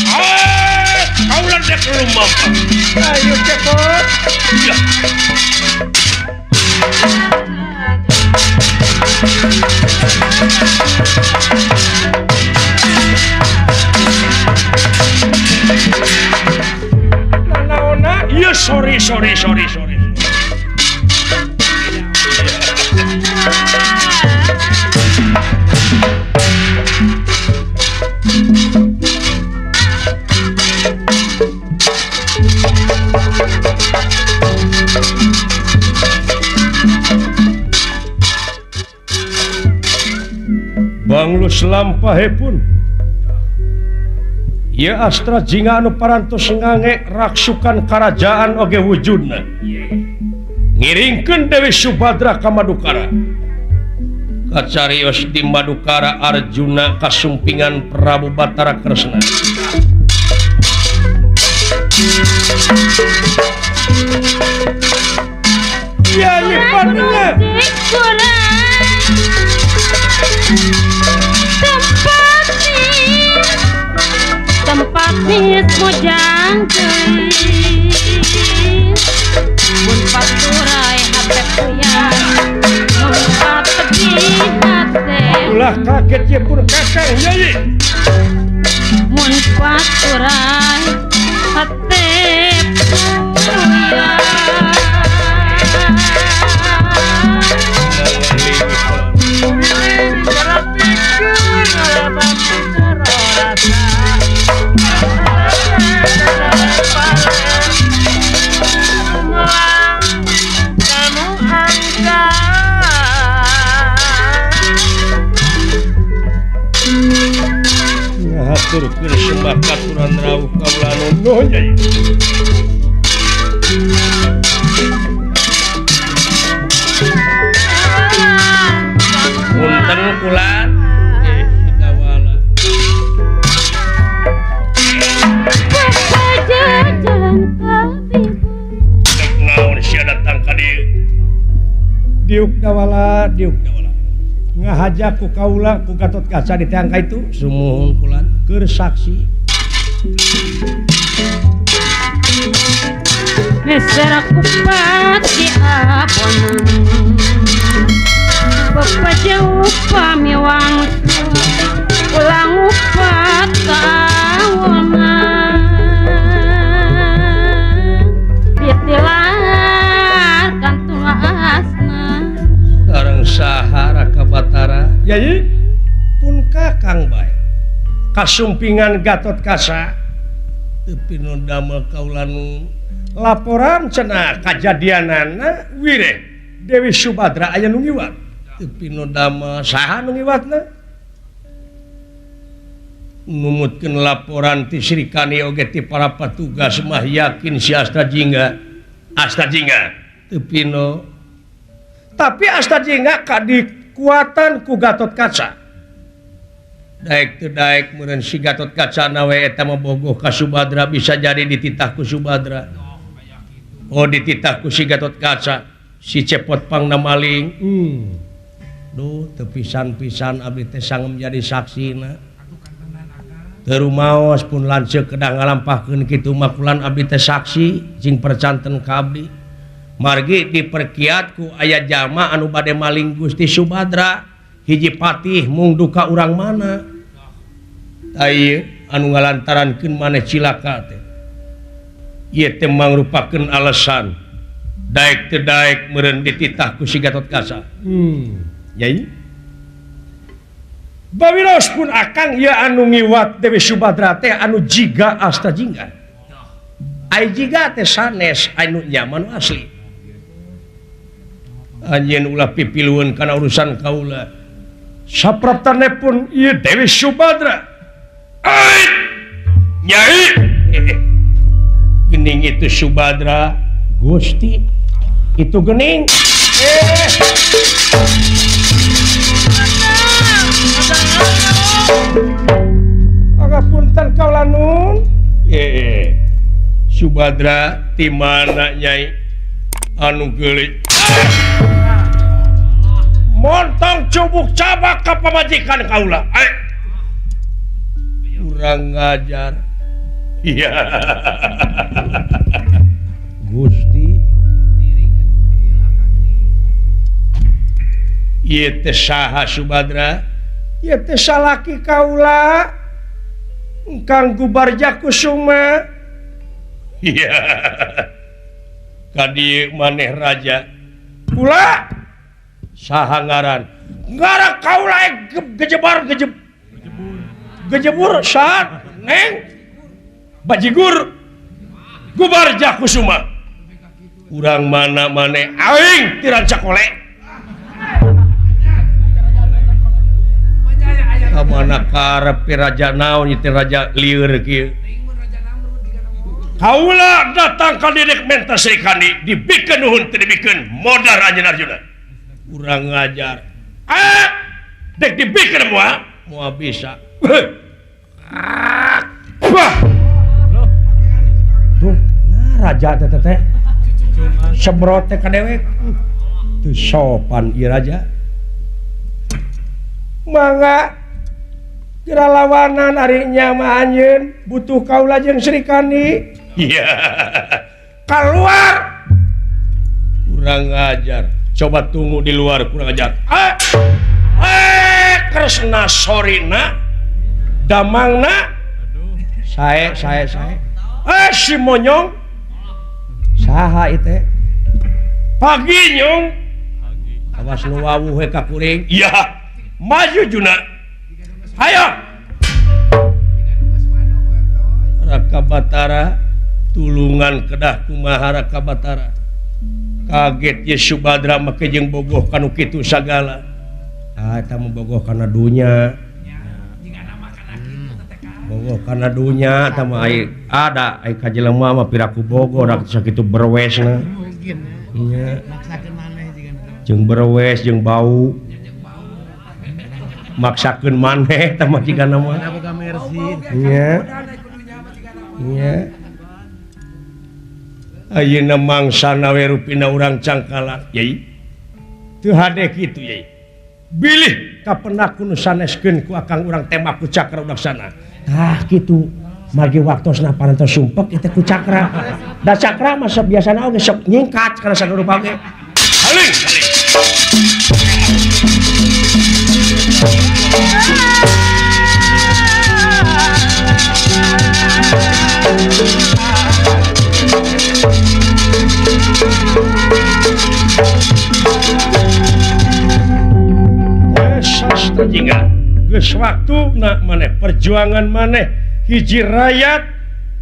Speaker 7: Ah, kaulah dek rumah.
Speaker 5: Ayo cepot.
Speaker 7: Ya.
Speaker 5: Nanaona? Iya sorry sorry sorry sorry. Banglus lampahipun ieu Astra Jingga anu parantos ngange raksukan karajaan oge wujudna ngiringkeun Dewi Subadra ka Madukara. Kacarios di Madukara Arjuna kasumpingan Prabu Batara Kresna. Ya nyipannya
Speaker 6: tempat nis mojang geulis mun paturai hate puyang mun pategi hate
Speaker 5: ulah kaget ye pun kakang nyai
Speaker 6: mun paturai hate puyang.
Speaker 5: Ngahaturkeun sembah katuran rawuh kaula nuhun nyai. Punten kula dawala. Dek naon sia datang ka dieu? Diuk dawala, diuk dawala. Ngahaja ku kaula ku Gatot Kaca di teang ka itu sumuhun kulan keur saksi.
Speaker 6: Meser kupat di abonan bepeje upami wangsu ulang upat kawonan ditilar kantung asna
Speaker 5: sareng saha Raka Batara yai pun kakang bae kasumpingan Gatot Kaca teu pinu damel kaula nu laporan cenah kajadianana wireh Dewi Subadra aya nu ngiwat teu pinu damel saha nu ngiwatna numutkeun laporan ti Sri Kani oge ti para patugas mah yakin si Astra Jingga Astra Jingga teu pinu tapi Astra Jingga kadikuatan ku Gatot Kaca daek teu daek meureun si Gatot Kaca na we eta mah bogoh ka Subadra bisa jadi dititah ku Subadra. Oh dititah ku si Gatot Kaca si cepot pangna maling. Duh teu pisan-pisan abdi teh sangem jadi saksina. Teu rumaos pun lanceuk kedah ngalampahkeun kitu mah kulan abdi teh saksi jeung percanten ka abdi. Margi diperkiat ku aya jalma anu bade maling Gusti Subadra hiji patih mung duka urang mana. Tah ieu anu ngalantarankeun maneh cilaka teh. Ieu teh mangrupakeun alasan daek teu daek meureun dititah ku si Gatot Kaca. Yai. Bawiros pun akang ieu anu ngiwat Dewi Subadra teh anu jiga Astra Jingga. Ai jiga teh sanes anu nyaman asli. Anjeun ulah pipilueun kana urusan kaula. Sapraptane pun ieu Dewi Subadra. Ait! Nyai. Gening itu Subadra, Gusti. Itu gening. Pangapunten kaula nun. Subadra ti mana nyai anu geulis. Montong cubuk cabak ka pamajikan kaula. Kurang ngajar. Iya. Gusti.
Speaker 1: Ieu teh saha Subadra?
Speaker 2: Ieu teh salaki kaula Kang Gubarja Kusuma.
Speaker 1: Iya. Ka dieu maneh raja.
Speaker 2: Kula
Speaker 1: saha ngaran? Ngaran kaula gejebar gejebur saha neng bajigur Gubarja Kusuma. Urang mana maneh aing ti Rancakole. Ka mana karep raja naon ieu raja lieur kieu. Kaula datang ka direk menta Sri Kandi dibikeun nuhun teu dibikeun modar anjeun Arjuna. Urang ngajar. Ah, dek dibikeun moal moal bisa. Wah.
Speaker 2: Tuh, nah raja teh teh. Semprot teh ka dewek. Teu sopan ieu raja. Mangga kiralawanan ari nya mah anjeun butuh kaula jeung Sri Kandi.
Speaker 1: Iya.
Speaker 2: Keluar.
Speaker 1: Kurang ajar. Coba tunggu di luar kurang ajar. Kresna sorina damangna sae sae sae. Si monyong
Speaker 2: saha ieu teh?
Speaker 1: Pagi nyong.
Speaker 2: Awas nu wawuh we ka kuring.
Speaker 1: Iya. Maju Juna. Ayo. Raka Batara tulungan kedah kumaha Raka Batara. Kaget ye Subadra make jeung bogoh kanu kitu sagala.
Speaker 2: Ah eta mah bogoh kana dunya. Bogoh kana dunya eta mah ai ada ai ka jelema mah piraku bogoh rak sakitu berwesna. Nya. Jeung berwes jeung bau. Maksakeun maneh eta mah jigana mah. Nya. Nya.
Speaker 1: Ayeuna mangsana we rupina urang cangkalak yai. Teu hade kitu yai. Bilih kapenaku nu saneskeun ku akang urang tembak ku cakra udaksana.
Speaker 2: Tah kitu. Margi waktosna parantos sumpek ieu teh ku cakra. Da cakra mah sok biasana oge sok nyingkat kana sarupa oge.
Speaker 1: Haling haling. Sastra jingga geus waktuna maneh perjuangan maneh hiji rakyat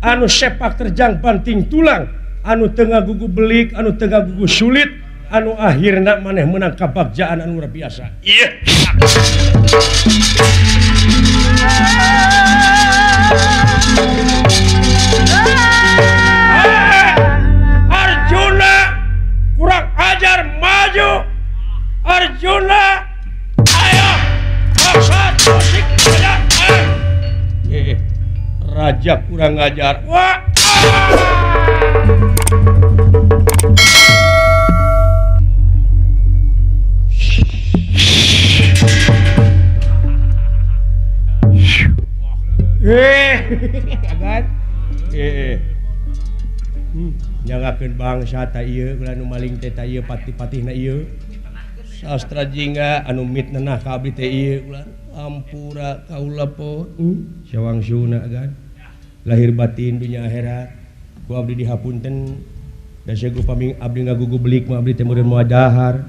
Speaker 1: anu sepak terjang banting tulang anu teu ngagugu belik anu teu ngagugu sulit anu akhirna maneh menang kabagjaan anu luar biasa. Iya. Arjuna kurang ajar maju. Arjuna ayo maksud musik raja kurang ajar. Wah.
Speaker 2: Agan. Nyangakeun bangsa ta ieu ulah nu maling teh ta ieu pati-patihna ieu.
Speaker 1: Sastra jingga anu mitnah ka abdi teh ieu ulah ampura kaula po.
Speaker 2: Sawangsuna agan. Lahir batin dunya akhirat. Ku abdi dihapunten da segu paming abdi ngagugu belik mah abdi teh meureun moal dahar.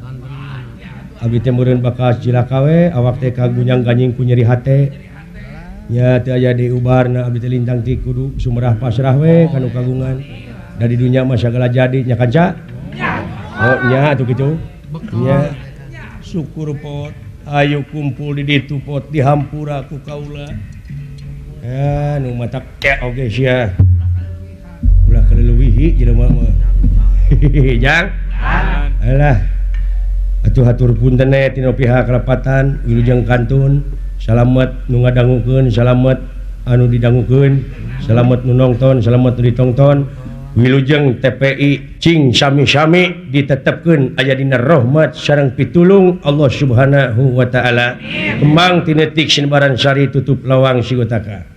Speaker 2: Abdi teh meureun bakas cilaka we awak teh kagunyang ganying ku nyeri hate. Nya teu aya diubarna abdi teh lintang ti kudu sumerah pasrah we kanu kagungan. Da di dunya mah sagala jadi nya kanca. Oh nya atuh kitu. Nya
Speaker 1: syukur pot ayo kumpul di ditu pot dihampura ku kaula.
Speaker 2: Nu matak oge sia. Ulah kaleuwihi jelema mah. Jang. Alah. Atuh hatur punten tina pihak karapatan wilujeng kantun. Salamet nu ngadangukeun, salamet anu didangukeun, salamet nu nongton, salamet nu ditongton. Wilujeng TPI cing sami-sami ditetepkeun aya dina rahmat sareng pitulung Allah Subhanahu wa taala. Kembang tinetik sinebaran sari tutup lawang sigotaka.